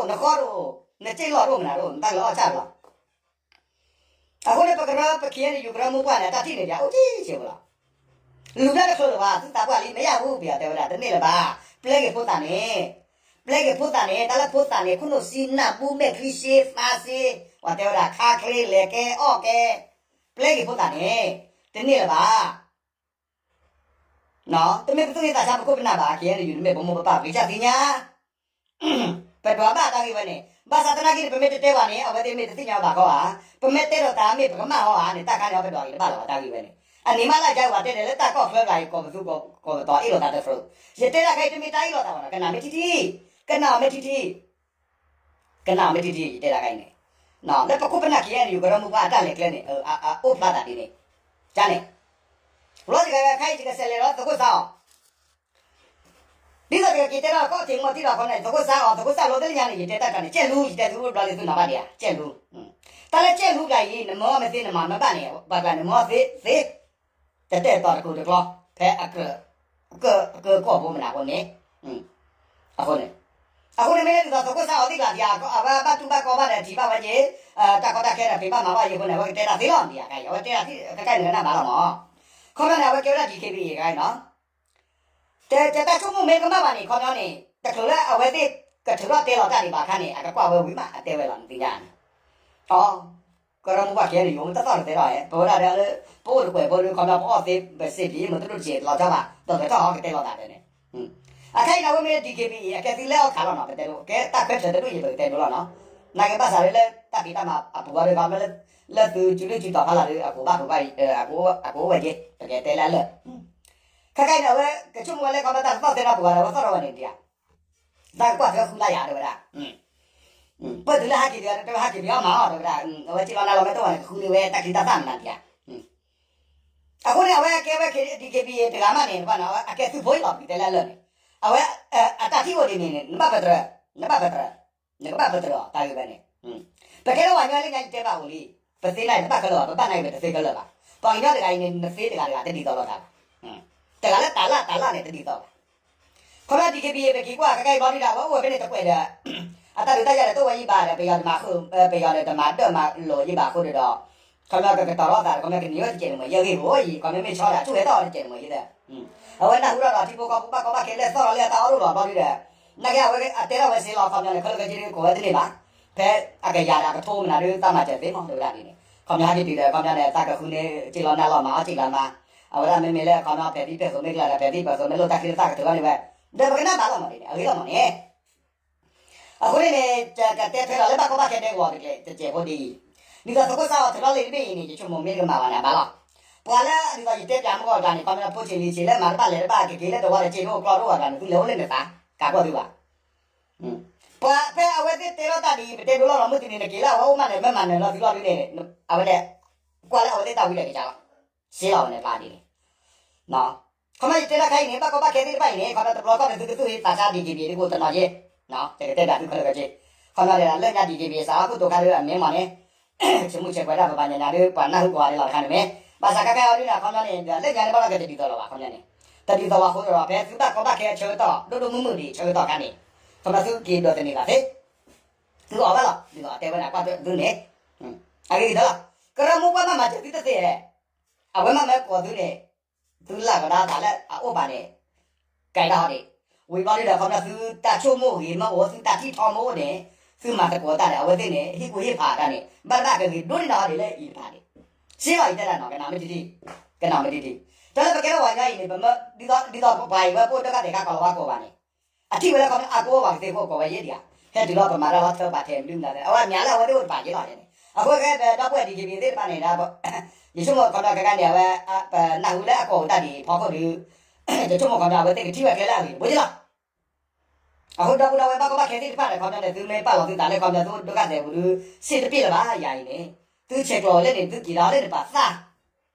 နဟံၣ်တအိၣ် နဃီတအိၣ် နစ့ၢ်လီၢ်တအိၣ်မနုၤတအိၣ် နတၢ်ကလဲၤအီၣ်ဆၣ်လီၤ. အဃိန့ၣ် ပကရၢ ပ ခ့ၣ်အဲၣ်ယူၣ် ကရၢမိၢ်ပှၢ်န့ၣ် အတၢ်ထံၣ်န့ၣ် ပအိၣ်ကံဆံးဖိလီၤ. လူၤတၢ်တချုးလၢၤဘၣ် သုသးပှၢ်လံ မ့ၢ်ယၢ်ဘူး ပယီၤတဲဝဲဒၣ် တန့ၢ်လၢၤဘၣ်. ပျဲက့ၤဖိသၣ်န့ၣ်, ပျဲက့ၤဖိသၣ်န့ၣ် တၢ်လၢဖိသၣ်န့ၣ် ခိၣ်နူာ်စံနၢ်ဘူးမဲာ်ချံရှ့သးရှ့, ပှၤတဲဝဲဒၣ် ခါချ့လဲၤကဲ အီၣ်ကဲ, ပျဲက့ၤဖိသၣ်န့ၣ် တန့ၢ်လၢၤဘၣ်. တမ့ၢ်ပသူၣ်ဟ့သးဆါပခိၣ်ပနၢ်ဘၣ် ခ့ၣ်အဲၣ်ယူၣ် တမ့ၢ်ပမိၢ်ပပၢ် ပကစၢ်သ့ၣ်ညါ ပဒွးဘၣ်တၢ်ဂ့ၢ်ဝဲန့ၣ် ဘၣ်ဆၣ်သနာ်က့န့ၣ် ပမ့ၢ်တတဲဘၣ်န့ၣ် အဝဲသ့ၣ်မ့ၢ်တသ့ၣ်ညါဘၣ်ဃီဧါ, ပမ့ၢ်တဲဒီးတၢ်မ့ၢ်ပကမၣ်အီၤဧါန့ၣ် တၢ်ခါန့ၣ်အီၤပဒွးဂ့ၤတဘၣ်လီၤ တၢ်ဂ့ၢ်ဝဲန့ၣ်. အန့ၣ်မးလၢယၤဝဲတဲန့ၣ် လၢတၢ်ကီၢ်ချၢတဂၤအံၤ ကီၢ်ပသူကီၢ်ပတီၢ်အ့ၣ်လိာ်သးတဖျၢၣ်, ယတဲတၢ်ခါအံၤတမ့ၢ်တၢ်အ့ၣ်လိာ်သးဘၣ်နီၤ, ကနၣ်မ့ၢ်ထံထံ, ကနၣ်မ့ၢ်ထံထံ ယတဲတၢ်ခါအံၤန့ၣ်, လၢပခိၣ်ပနၢ်ခံဂၤန့ၣ် ယကရၢမိၢ်ပှၢ်အတၢ်လဲၤကျဲန့ၣ် အအိၣ်ဖျါသးဒ်န့ၣ်, ကန့ၣ်, လီၤတဂၤဂၤခါအံၤ ယကစးလဲၤလီၤသကိးစးအီၤ ဒ်သိးယကက့ၤတဲထီၣ်ကီၢ်ထံးမီၢ်ထံဒီးခီန့ၣ် သကိးစးအီၤ သကိးစးလိသ့ၣ်ညါန့ၣ် ယတဲတၢ်တခါန့ၣ် ကဲလူၤ ယတဲသုဘျီလၢသုနၢ်ဘၣ်ဒံးဧါ ကဲလူၤ, တၢ်လၢကဲလူၤတဂၤအံၤ နမၢအီၤမ့ၢ်သ့နမၤမ့ၢ်ဘၣ်န့ၣ် ပှၤကျါနမၢအီၤသ့သ့, တတဲာ်တီၤတကိၤတကျီ ဖဲအကြၢးကီၢ်ဖိမနုၤအဃိန့ၣ်, အဃိန့ၣ်, အဃိန့ၣ်မ့ၢ်ဒ်သိးသကိးစးအီၤသ့ၣ်ကျါဒံးဧါ အဝဲဘၣ်တူၢ်ဘၣ်ကီဘၣ်ဒီးထံၣ်ဘၣ်ဝဲက့ၤ, တၢ်ကီတၢ်ခဲဒီးပ့ၤဘၣ်မၤဘၣ်အံၤအဃိန့ၣ် အဝဲကတဲတၢ်သ့လီၤဒံးဧါ အဝဲတဲတၢ်သ့ခဲကနၣ်ဘၣ်လီၤမး, ခီပညီန့ၣ် အဝဲကဲဝဲဒၣ် DKBA တဂၤနီၤ တဲတဲတၢ်ဆိကမိၣ်မ့ၢ်ကမၣ်ဘၣ်န့ၣ် ခီပညီန့ၣ် တချုးလၢအဝဲသ့ၣ်ကထုးထီၣ်တဲလီၤတၢ်ဒံးဘၣ်အခါန့ၣ် အကကွၢ်ဝဲဝံၤမး အတဲဝဲလီၤ နသ့ၣ်ညါန့ၣ်, အ, ကရၢမိၢ်ပှၢ်ခံဂၤန့ၣ် ယိၤမ့ၢ်တသီၣ်တသဲထီၣ်ဧဲ ပဝဲဒၣ်ဒီးလၢ ပအိၣ်တကွဲးဖိဒီး ခီပညီပအီၣ်သ့ ပစ့းပံၤ မ့ၢ်တဒိၣ်တစဲးလီၤဆီဘၣ် ဒီးကထီၣ်ဟီကတဲလီၤသးဒီးန့ၣ်, အခါအံၤန့ၣ် အဝဲမ့ၢ် DKBA အကဲသုလဲအီၣ်ခးလီၤနီၤ ပတဲဒိၣ် ကဲတၢ်ခွဲးထၢၣ်တဒူၣ်အံၤ ပကတဲဒိၣ်လီၤနီၤ, နာ်က့ဘၣ်ဆၣ်လၢ လၢတၢ်ဖံးတၢ်မၤအပူၤအီၤဒီး ခီပညီ လၢသုစုဒုၣ်စုတီၤဖးလီၤဒီး အကအိၣ်ဘၣ်ပှၤ အကအိၣ်ဝဲက့ၤ ပကတဲလၢအလၢာ်, ခဲခါအံၤန့ၣ် အဝဲကဆိကမိၣ်ဝဲလၢ ခီပညီတၢ်တသီၣ်သဲထီၣ်ပူၤဘၣ်ဒီး အဝဲသီၣ်ထီၣ်ဝဲန့ၣ်ဒံးဧါ တၢ်ကကွၢ်ထွဲဃုလါယၤတဲဝဲဒၣ်, ပၢၢ်တုၤလၢဟးက့ၤဒံး တဲဝဲဟးက့ၤပယီၤမးအီၤတဲဝဲဒၣ်, အဝဲစ့လီၤနၤလီၤမ့ၢ်တအိၣ်ဘၣ်န့ၣ် ကဃုန့ၢ်ဝဲတၢ်ချံတၢ်သၣ်မနုၤဒံးဧါ, အဃိန့ၣ် အဝဲကဲဝဲ DKBA တဂၤမးန့ၣ် အကဲသုးဖိအံၤလီၤ ပကတဲလၢအလၢာ်န့ၣ်, အဝဲ အတၢ်ထံၣ်အိၣ်ဒ်န့ၣ်န့ၣ် နဘၣ်ပတြၢၤ, နဘၣ်ပတြၢၤ, နကဘၣ်ပတြၢၤအီၤတၢ်ဂ့ၢ်ဝဲန့ၣ်, ပကဲထီၣ်ပှၤကညီလၢညါယတဲဘၣ်အိၣ်လံ, ပသ့န့ၣ်တဘၣ်ခဲလၢာ်ဘၣ် ပဘၣ်နာ်က့ၤပတသ့ခဲလၢာ်ဘၣ်, ပှၤကညီတဂၤအံၤန့ၣ် နသ့တဂၤတဂၤတဒ်သိးလိာ်သးဘၣ်, တဂၤလၢတၢ်လၢတၢ်လၢန့ၣ်တဒ်သိးဘၣ် ခီပညီ DKBA ပက့ၤကွၢ်ခဲခါအံၤဘျီဒုဒီး အဝဲအိၣ်ဝဲဖဲန့ၣ်တကွဲးဒီး အတၢ်ဒုးတၢ်ယၤဒီးတအိၣ်ဝဲယံၤဘၣ်ဒီး ပယီၤတမၤဃုာ် ပယီၤဒီးတမၤဒၢၣ်မၤလိာ်ယံၤဘၣ်အဃိဒီး ခီပညီကကတီၤထီၣ်သးဒီး ခီပညီကန့ၢ်ဝဲတစဲးတမှဲၤယဲၢ်ဂ့ၢ်ဖိအံၤ ခီပညီမ့ၢ်ဆီဒီးအဆူၣ်ဟဲထီၣ်တစဲးတမှဲၤယဲၢ်ဒီး အဝဲနၢ်ဟူထီၣ်ဒီးထံဖိကီၢ်ဖိဘၣ်ကီဘၣ်ခဲလၢာ်သီၣ်ထီၣ်လၢအတၢ်အီၣ်ဒိၣ်လီၤဘျီဒုဒီး နာ်က့အဝဲအတဲထီၣ်ဝဲစ့လီၤ ခီပညီန့ၣ် ခဲလၢာ်ခဲဆ့ကိးဝဲတန့ၢ်ဘၣ် ဖဲအကယၤဒီးအကထိမနုၤဒုးသးမၤစၢၤသ့မး တဲဝဲဒၣ်ဒ်န့ၣ် ခီပညီဟဲက့ၤတုၤဒီး ခီပညီန့ၣ် သးကဃုန့ၢ်စ့လီၤနၤလီၤမၤအီၣ်စ့ကျါမး အဝဲဒၣ်မ့မ့ၢ်လၢခီပညီဖဲးသံဖဲးသိးမ့ၢ်ကျါဒီး ဖဲးသံဖဲးသိးမ့ၢ်လိၣ်တၢ်ချံတၢ်သၣ်ကထုးထီၣ်န့ၢ်ဝဲ ဒီးပကနၣ်ဘၣ်လီၤမးဒ်န့ၣ် အဂ့ၢ်လီၤမးန့ၣ် အဃိန့ၣ်န့ၣ် ကတဲထွဲလီၤလၢဘၣ်ကီဘၣ်ခဲဒဲကဝီၤတကဲးတစဲးဖိဒ်အံၤ, ဒ်သိးသကိးစးအီၤထုးထီၣ်လံတဘ့ၣ်အံၤန့ၣ် ယဆိကမိၣ်မ့ၢ်တကမၣ်ဘၣ်န့ၣ် အဘၣ်လီၤ. ပှၤလၢဒ်သိးယတဲပၠးမုၢ်ဂီၤတဂၤန့ၣ် ခီပညီဖိဆံးလံၤဆံး လၢမၤတဘၣ်လဲၤတဘၣ်ကက့ၤလၢတဝီတစ့တအိၣ်ကျီတအိၣ်ဘၣ်တဂၤန့ၣ် သုလဲၤအိၣ်လၢနသး ကးကွၢ်သုဘၣ်. ပှၤဖဲအဝဲသ့ၣ်တဲထီၣ်တၢ်ဒ်အံၤ ပတဲဒိလီၤလီၤ မုၢ်တနံၤနက့ၤလၢအဝဲအိၣ်မးန့ၣ် မ့ၢ်မၤနၢၤလီၤသုလီၤဒ်န့ၣ် အဝဲဒၣ် ကွၢ်လၢအဝဲသ့ၣ်တၢ်ဝံလၢကစၢ်လီၤ. စ့လီၤဝဲန့ၣ်ပျၢ်ဒ်န့ၣ် ခီပညီယတဲတၢ်ခါအံၤန့ၣ် ဘၣ်ကီဘၣ်ခဲသ့ၣ်တဖၣ်အံၤန့ၣ် ခီပညီတဘျီခီၣ်န့ၣ် သုကသူၣ်ဟ့သးဆါ DKBA ဒ်ကိးတနီၤယ့ၢ်, ယကတဲပၠးသုခဲလၢာ်ခဲဆ့, ခီပညီန့ၣ် လၢညါ DKBA စးအီၣ်ခိၣ်တိခါဒ်အမ့ၢ်မးန့ၣ် ဆံးမုၢ်ဆဲးပှဲၤဒၣ်ပပှၤညါညါဒ် ပှၤနၢ်ဟူကိးဂၤဒဲးလီၤတခါန့ၣ်မ့ၢ်, ဘၣ်ဆၣ်ခဲခါအံၤဒ်န့ၣ် ခီပညီန့ၣ် လၢညါန့ၣ်ဘၣ်လီၤကတဒ်သိးလီၤဘၣ် ခီပညီန့ၣ်, တဒ်သိးဘၣ်အဃိဒီး ဖဲသုဘၣ်ကီဘၣ်ခဲအဆၢကတီၢ် ဒိၣ်ဒိၣ်မုၢ်မုၢ်ဒံးဆၢကတီၢ်ခါန့ၣ်, ခီပညီသုက့ၤဒိးသန့ၤသးသ့ သုအီၣ်ဘၣ်လီၤ ဒ်သိးအတဲဝဲဒၣ်ကွၢ်သုန့ၣ်, အဂ့ၢ်ဒ်သိးလီၤ, ကရၢမိၢ်ပှၢ်မ့ၢ်မၤစၢၤသုတသ့ဧါ, အဝဲမ့ၢ်မၢကိးသုန့ၣ်, သုလၢကဒါသးလၢအအိၣ်ဘၣ်န့ၣ်, ကဲဒၣ်ဟီဒံး, ဝံၤဘျီဒုဒီး ခီပညီသုတၢ်ဆိကမိၣ်ဂ့ၤမ့ၢ်အိၣ် သုတၢ်ထံၣ်ထီမ့ၢ်အိၣ်န့ၣ်, သုမၤသကိးတၢ်ဒီး အဝဲသ့ၣ်န့ၣ် ဟ့ၣ်ကူၣ်ဟ့ၣ်ဖးတၢ်န့ၣ် ဘၣ်တဘၣ်ကဂ့ၤဒိၣ်န့ၢ်နီၢ်ဟီဒံးလၢအံၤတဖၣ်န့ၣ်, စ့လီၤအံၤတဲဒၣ်နီၢ် ကနၣ်မ့ၢ်တံၢ်တံၢ်, ကနၣ်မ့ၢ်တံၢ်တံၢ်, တၢ်လၢပကဲထီၣ်ပှၤကညီအံၤန့ၣ် ပမ့ၢ်, ဒ်သိးပှၤအံၤဝဲပအိၣ်တၢ်ခါတဲာ်ခါကီၢ်လီၤဝါကိးဘၣ်န့ၣ် အထံၣ်ဝဲလၢခီပညီအကိးဝဲပှၤကသ့အဃိကိးဝဲယဲၢ်ဒံးဧါ, ဟဲတုၤလီၤပမၤတၢ်လီၤထၢပာ်ထဲးမနုၤမနုၤလဲၣ် အဝဲမၠးလၢအဝဲသ့ၣ်အိၣ်တပာ်ယဲၢ်လီၤန့ၣ်, အဃိကဲဒီပုၢ်ဝဲၢ် DKBA သ့ၣ်တဖၣ်န့ၣ်ဒီး, ယဆိကမိၣ်ခီပညီခဲခါန့ၣ် အဝဲ, ပနၢ်ဟူလၢအကိာ်အတၢ်ဒ်အံၤဖီခိၣ်ဒီး, ယဆိကမိၣ်ခီပညီအဝဲသ့ၣ်ကထံၣ်ဝဲကျဲလၢအဂ့ၤတဘိယဲၢ်လီၤ. အဃိဒီပုၢ်ဒီဝဲၢ်ဘၣ်ကီဘၣ်ခဲသ့ၣ်တဖၣ်ဒီး ခီပညီန့ၣ် သုမ့ၢ်ပာ်လီၤသုသးလၢခီပညီသုဒုက္ခသည်ပူၤဒီး, စ့တပ့ၢ်လၢၤဘၣ်ယၤအံၤန့ၣ်, သုဆဲးကျိးလၢန့ၣ် သုက့ၤဒီးလၢန့ၣ်ပာ်သး,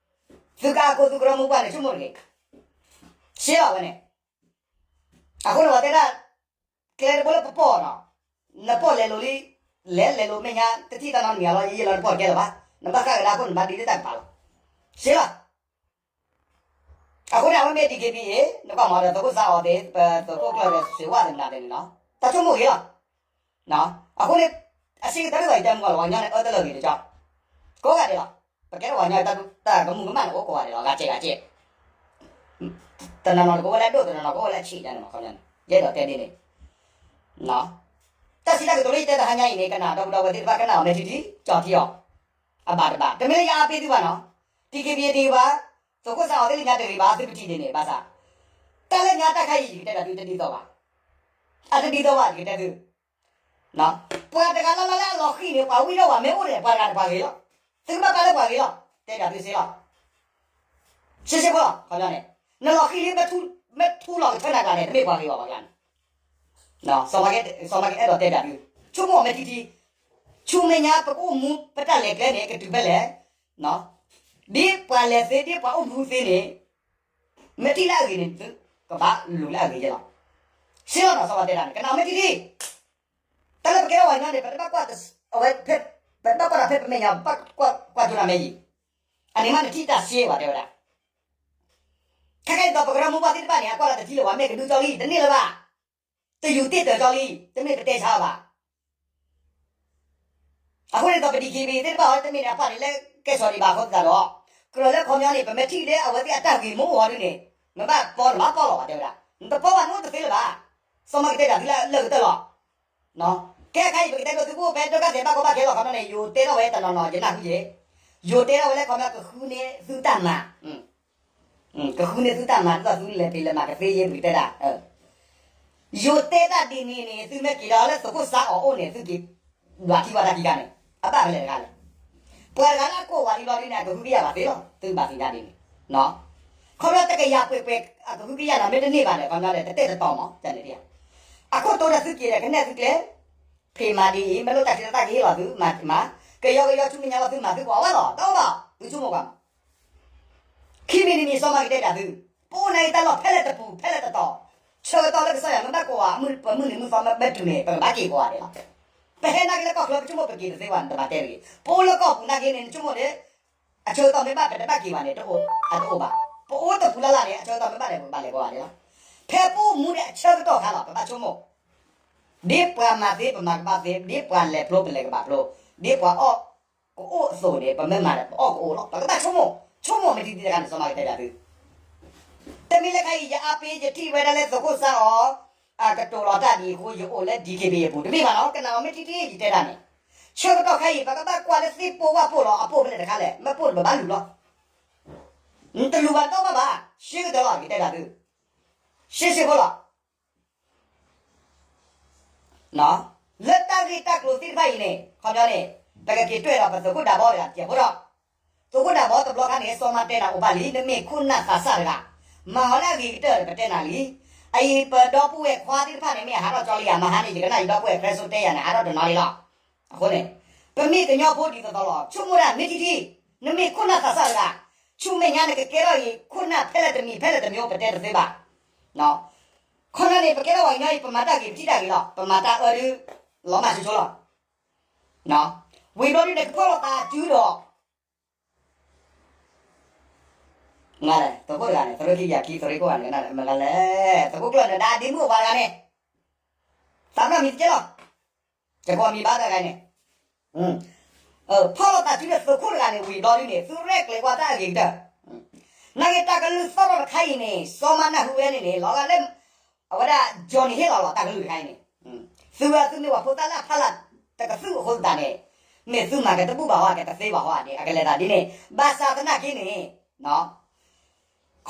သုကအကိးသုကရၢမိၢ်ပှၢ်န့ၣ် ဆိကမိၣ်တဂ့ၤ, စ့လီၤဝဲန့ၣ် အဃိန့ၣ် ပှၤတဲဒၣ်, ကျဲတဘိလၢပပီၢ်နီၤ, နပီၢ်လဲၤလိာ်လံ, လဲၤလဲၤလိာ်မဲာ်ညါ တထံၣ်တၢ်နီတမံၤလီၤ ယယဲၢ်လီၤနပီၢ်တကဲလၢၤဘၣ်, နဘၣ်ဃၣ်ကဒါအဃိ နဘၣ်ဒ်လၢတၢ်ကပၤလီၤ, စ့လီၤ. အဃိန့ၣ် အဝဲမ့ၢ် DKBA နကွၢ်မးဒီး သုးခိၣ်စးအီၤသ့ၣ်, ပသုးခိၣ်ကျၢၢ်ဒီး စံးဝဲသ့ၣ်မနုၤသ့ၣ်န့ၣ်နီၤ, တၢ်ဆိကမိၣ်ဂ့ၤလီၤ. အဃိန့ၣ်, အဆံးကတၢၢ်ဒ်သိးယတဲမုၢ်ဂီၤလီၤ ပှၤကညီန့ၣ် အၢတလၢာ်ဂ့ၤတကီ, ကိးဂၤဒဲးလီၤ. ပကဲထီၣ်ပှၤကညီ တၢ်ကမူၤကမၣ်န့ၣ် အိၣ်ကိးဂၤဒဲးလီၤ ဂၤစဲးဂၤစဲး တနီၤနီၤတကအိၣ်လၢအဒိၣ် တနီၤနီၤကအိၣ်လၢအဆံးန့ၣ်မး ခီပညီန့ၣ် ယအဲၣ်ဒိးတဲဒ်န့ၣ်, တၢ်စံးတၢ်ကတိၤလၢယတဲတဟါညါအံၤန့ၣ် ကနၣ်ဒီပုၢ်ဒီဝဲၢ်သ့ၣ်တဖၣ် ကနၣ်အီၤမ့ၢ်ထံထံ ကၠီထံအီၤ, အဘၣ်တဘၣ် တမ့ၢ်လၢယအါပ့ၤသုဘၣ်နီၤ, DKBA တဂ့ၤဘၣ်, သုးခိၣ်စးအီၤသ့ၣ်လၢညါတဂ့ၤဘၣ် သုကထံၣ်ဒ်န့ၣ် ဘၣ်ဆၣ်, တၢ်လၢညါတၢ်ခါအံၤ ယကတဲဒီးသုတဒ်သိးဘၣ်, အတဒ်သိးဘၣ် ယကတဲသု ပှၤတဂၤလၢ်လၢ်လၢအလီၤဃံၤန့ၣ် ပှၤဝံၣ်ဒီးဝဲမ့ၢ်အိၣ်န့ၣ် ပှၤတဂၤန့ၣ်ပှၤဂ့ၤလီၤ. သုကဘၣ်ပာ်လၢပှၤဂ့ၤလီၤ. တဲဒၣ်သုစ့လီၤ. ရှဲရှဲဖိလီၤ. ခီပညီန့ၣ် နလီၤဃံၤလံ မ့ၢ်ထူလီၤကထၢနၤကျါန့ၣ် တမ့ၢ်ပှၤဂ့ၤဘၣ်ပှၤကျါန့ၣ်. စီၤမၤကအဲၣ်ဒိးတဲဒၣ်သု, ဆိကမိၣ်အီၤမ့ၢ်ထံထံ, ဆူမဲာ်ညါပကအိၣ်မူပတၢ်လဲၤကျဲန့ၣ် ကတုၤဖဲလဲၣ်. ဒ်ပှၤလဲၤသ့ ဒ်ပှၤအိၣ်မူသ့န့ၣ် မ့ၢ်ထံၣ်လၢအဂ့ၤန့ၣ် သုကဘၣ်လူၤလၢအဂ့ၤယဲလီၤ. စ့လီၤနီၤ စီၤမၤတဲဒၣ်န့ၣ် ကနၣ်အီၤမ့ၢ်ထံထံ, တၢ်လၢပကဲထီၣ်ဝဲညီန့ၣ် ပတဘၣ်ကွၢ်အဝဲ, ပတဘၣ်ကွၢ်တၢ်ဖဲပမဲာ်ညါ, ပကွၢ်ကွၢ်ကၠိနၤမ့ၢ်ယံၤ, အန့ၣ်မ့ၢ်နထံၣ်တၢ်စ့ဝဲတဲဝဲဒၣ်. ခဲကဲဒ်သိးပကရၢမိၢ်ပှၢ်သ့ၣ်တဖၣ်န့ၣ် အကွၢ်လၢတထံၣ်လၢၤဝဲ မ့ၢ်ကဒုကၠီလံ တန့ၢ်လၢၤဘၣ်. တယူၤတ့ၢ်တၢ်ကၠီလံ တမ့ၢ်ပတဲဆါအီၤဘၣ်. အဃိန့ၣ်ဒ်သိးပ DKBA သ့ၣ်တဖၣ်အီၤ တမ့ၢ်န့ၣ် အပှၢ်န့ၣ်လၢကဲစီၤဒံးဘၣ်အဃိသတးဒီး, ကြၢးလၢခီပညီန့ၣ် ပမ့ၢ်ထံၣ်လၢအဝဲသ့ၣ်အတၢ်ဂ့ၤမ့ၢ်အိၣ်အီၤဒ်န့ၣ်, နဘၣ်ပီနဘၣ်ပီလီၤဘၣ်တဲဝဲဒၣ်, နတပီဘၣ်နအိၣ်တသ့လၢၤဘၣ်. စီၤမၤကတဲဒၣ်သုလၢလၢၢ်ကတၢၢ်လီၤ. ကဲခါအံၤ ပကတဲဒိးသုကအိၣ်ဖဲဒုက္ခသည်ဘၣ်ကီဘၣ်ခဲလီၤ ခီပညီန့ၣ် ယိၤတဲထီၣ်ဝဲတနီၤနီၤ ယနၢ်ဟူယဲ, ယိၤတဲထီၣ်ဝဲလၢခီပညီကဃုန့ၢ်သုတၢ်မၤ ကဃုန့ၢ်သုတၢ်မၤ ဒ်သိးသုလဲၤပှ့ၤလဲၤမၤကသ့ယဲ ပကတဲဒၣ်. ယိၤတဲတၢ်ဒ်န့ၣ်န့ၣ် သုမ့ၢ်က့ၤဒီးလၢသုးခိၣ်စါအီၤအိၣ်န့ၣ် သုက့ၤဒွးထံဝဲတၢ်ခံခါန့ၣ် အဘၣ်ဖဲလဲၣ်တခါလဲၣ်. ပှၤတဂၤလၢအကိးဝၤလံလီၤဒ်န့ၣ် အကဟုကယာ်ဘၣ်သ့လီၤ သုဘၣ်သ့ၣ်ညါဒ်န့ၣ်. ခီဖျိတကယၤပှဲၤပှဲၤ အကဟုကယာ်နီၤ မ့ၢ်တန့ၢ်ဘၣ်ဒီး ခီဖျိဒီး တတဲာ်တတီၤမး ကန့ၣ်ဒ်ဧါ. အခိၣ်တိဒီးသုက့ၤဒီး ကနဲၣ်သုကျဲ ဖံးမၤဒ်အံၤ မ့ၢ်လိၣ်တၢ်ခံးတၢ်သၣ်ကဟ့ၣ်လီၤသု မၤမၤ, ကယီကယီဆူမဲာ်ညါလီၤသုမၤသုကိးဝဲလီၤ တအိၣ်ဘၣ် သုဆိကမိၣ်ကွၢ်မး. ခံမံၤတမံၤ စီၤမၤကတဲဒၣ်သု, ပအိၣ်နာ်က့တၢ်လီၢ်ဖဲလဲၣ်တပူၤ ဖဲလဲၣ်တတီၤ, ဆၢကတီၢ်လၢကစၢ်ယွၤမ့ၢ်ဘၣ်ကိးဝဲ ပမုၢ်နံၤမုၢ်သီမ့ၢ်ဘၣ်တုၤန့ၣ် ပကဘၣ်က့ၤကိးဂၤဒဲးလီၤ. ပဟဲနာ်က့လၢကီၢ်ချၢ ပဆိကမိၣ်ပက့ၤတသ့ဘၣ်န့ၣ် တဘၣ်တဲတဂ့ၤ. ပအိၣ်လၢကီၢ်ပူၤနာ်က့န့ၣ် နဆိကမိၣ်န့ၣ် အဆၢကတီၢ်မ့ၢ်ဘၣ် ပတဘၣ်က့ၤဘၣ်န့ၣ် တအိၣ်, အတအိၣ်ဘၣ်. ပအိၣ်တပူၤလၢ်လၢ်န့ၣ် အဆၢကတီၢ်မ့ၢ်ဘၣ်န့ၣ် ပကဘၣ်လဲၤကိးဂၤဒဲးလီၤ. ဖဲပအိၣ်မူန့ၣ်အဆၢကတီၢ်ခါလီၤ ပဘၣ်ဆိကမိၣ် ဒ်ပှၤမၤသ့ပမၤကဘၣ်သ့, ဒ်ပှၤလဲၤဖျိပလဲၤကဘၣ်ဖျိ, ဒ်ပှၤအီၣ်ကအိၣ်အသိးန့ၣ် ပမ့ၢ်မၤဒီးပအီၣ်ကအိၣ်လီၤ. ပကဘၣ်ဆိကမိၣ်, ဆိကမိၣ်မ့ၢ်တံၢ်တံၢ်တခါန့ၣ် စီၤမၤကတဲဒၣ်သု, တမ့ၢ်လၢခါအံၤ ယအါပ့ၤ ယထံၣ်ဝဲဒၣ်လၢသုးခိၣ်စါအီၤ အကတိၤလီၤတၢ်ဒ်အံၤအဃိ ယအိၣ်လၢ DKBA အပူၤ တမ့ၢ်ဘၣ်နီၤ, ကနၣ်အီၤမ့ၢ်ထံထံ ယတဲဒၣ်န့ၣ်, ဆၢကတီၢ်ခါအံၤ ပကဘၣ်ကွၢ်လၢသ့ၣ်ပိၢ်ဝၣ်ပိၢ်လီၤ အပိၢ်ဖဲလဲၣ်တခါလဲၣ်, မ့ၢ်ပိၢ်တဘၣ်ဘၣ်လူၤလီၤ. နတလူၤဘၣ်တအိၣ်ဘၣ်ဘၣ်, ရှဲကတၢၢ်လီၤ ယတဲဒၣ်သု, ရှဲရှဲဖိလီၤ. လၢတၢ်ဂ့ၢ်တၢ်ကျိၤသ့ၣ်တဖၣ်အံၤန့ၣ် ခီပညီန့ၣ် ပကက့ၤတွဲၢ်ဒီးပသုးခိၣ်ဒးဘီတဂၤတစဲးဖိဒီး, သုးခိၣ်ဒးဘီတဘျီခါန့ၣ် စီၤမၤတဲနၤအိၣ်ဘၣ်လံ နမ့ၢ်ခိၣ်နၢ်သးစၢ်တဂၤ, မၤအီၤလၢအဂ့ၤကတၢၢ်ဒီး ပတဲနၤလံ. အအံၤပဒီပုၢ်ဝဲၢ်ခွါသ့ၣ်တဖၣ်န့ၣ် မ့ၢ်အဟးထီၣ်ကၠီလံယၤ မဟါန့ၣ် ယကနၣ်ယဒီပုၢ်ဝဲၢ် Preso တဲယၤန့ၣ် ဟးထီၣ်တနီၤလံလီၤ. အဃိန့ၣ် ပမ့ၢ်ကညီဖိဒ်သိးသိးလီၤ ဆိကမိၣ်ဒၣ်မ့ၢ်ထံထံ, နမ့ၢ်ခိၣ်နၢ်သးစၢ်တဂၤ, ဆူမဲာ်ညါနကကဲထီၣ်အံၤ ခိၣ်နၢ်ဖဲလဲၣ်တမံၤ ဖဲလဲၣ်တမံၤ ပတဲတသ့ဘၣ်. ခီပညီန့ၣ် ပကဲထီၣ်ပှၤကညီအံၤ ပမၤတၢ်ဂ့ၤ ပထံၣ်တၢ်ဂ့ၤလီၤ, ပမၤတၢ်အၢဒုး လီၤမၢ်ဆိဆိလီၤ. ဝံၤဘျီဒုးန့ၣ် ကဖီၣ်လိာ်သးတုၤဒီး သုးခိၣ်တဂၤန့ၣ် သုးရ့ၣ်ခံကယၤခံ သုးရ့ၣ်ခိၣ်ဂၤန့ၣ် မတၤလဲၣ် သုးခိၣ်ကျၢၢ်နၢၤဒါ ဒ့မုၣ်အဝၤတဂၤန့ၣ် သးပ့ၤနီၣ်မံၤတကဲလီၤ. ယကိးမံၤဘၣ်တဂၤန့ၣ် ဖီၣ်လိာ်သးစုဒီးသုးခိၣ်တဂၤန့ၣ် ဝံၤဘျီဒုးန့ၣ် သုရဲၣ်ကျဲၤကွၢ်တၢ်အဂ့ၤကတၢၢ်. နာ်က့တၢ်ကလုၢ်သီၣ်ထီၣ်တခါအံၤန့ၣ် စီၤမၤနၢ်ဟူဝဲန့ၣ်န့ၣ် လီၤဂာ်လၢ အဝဲဒၣ် Johnny ဟ့ၣ်လီၤလီၤ တၢ်ကလုၢ်တခါအံၤန့ၣ် သုဝဲသုမ့ၢ်ပှၤဖိသၣ်လၢအဖီလာ်တကသုၣ်အဃိသတးန့ၣ် မ့ၢ်သုမၤကတဘူၣ်ဘၣ်ဟီ ကတသ့ဘၣ်ဟီန့ၣ် အကလဲၤသးဒ်န့ၣ် ဘၣ်ဆၣ်သနာ်က့န့ၣ်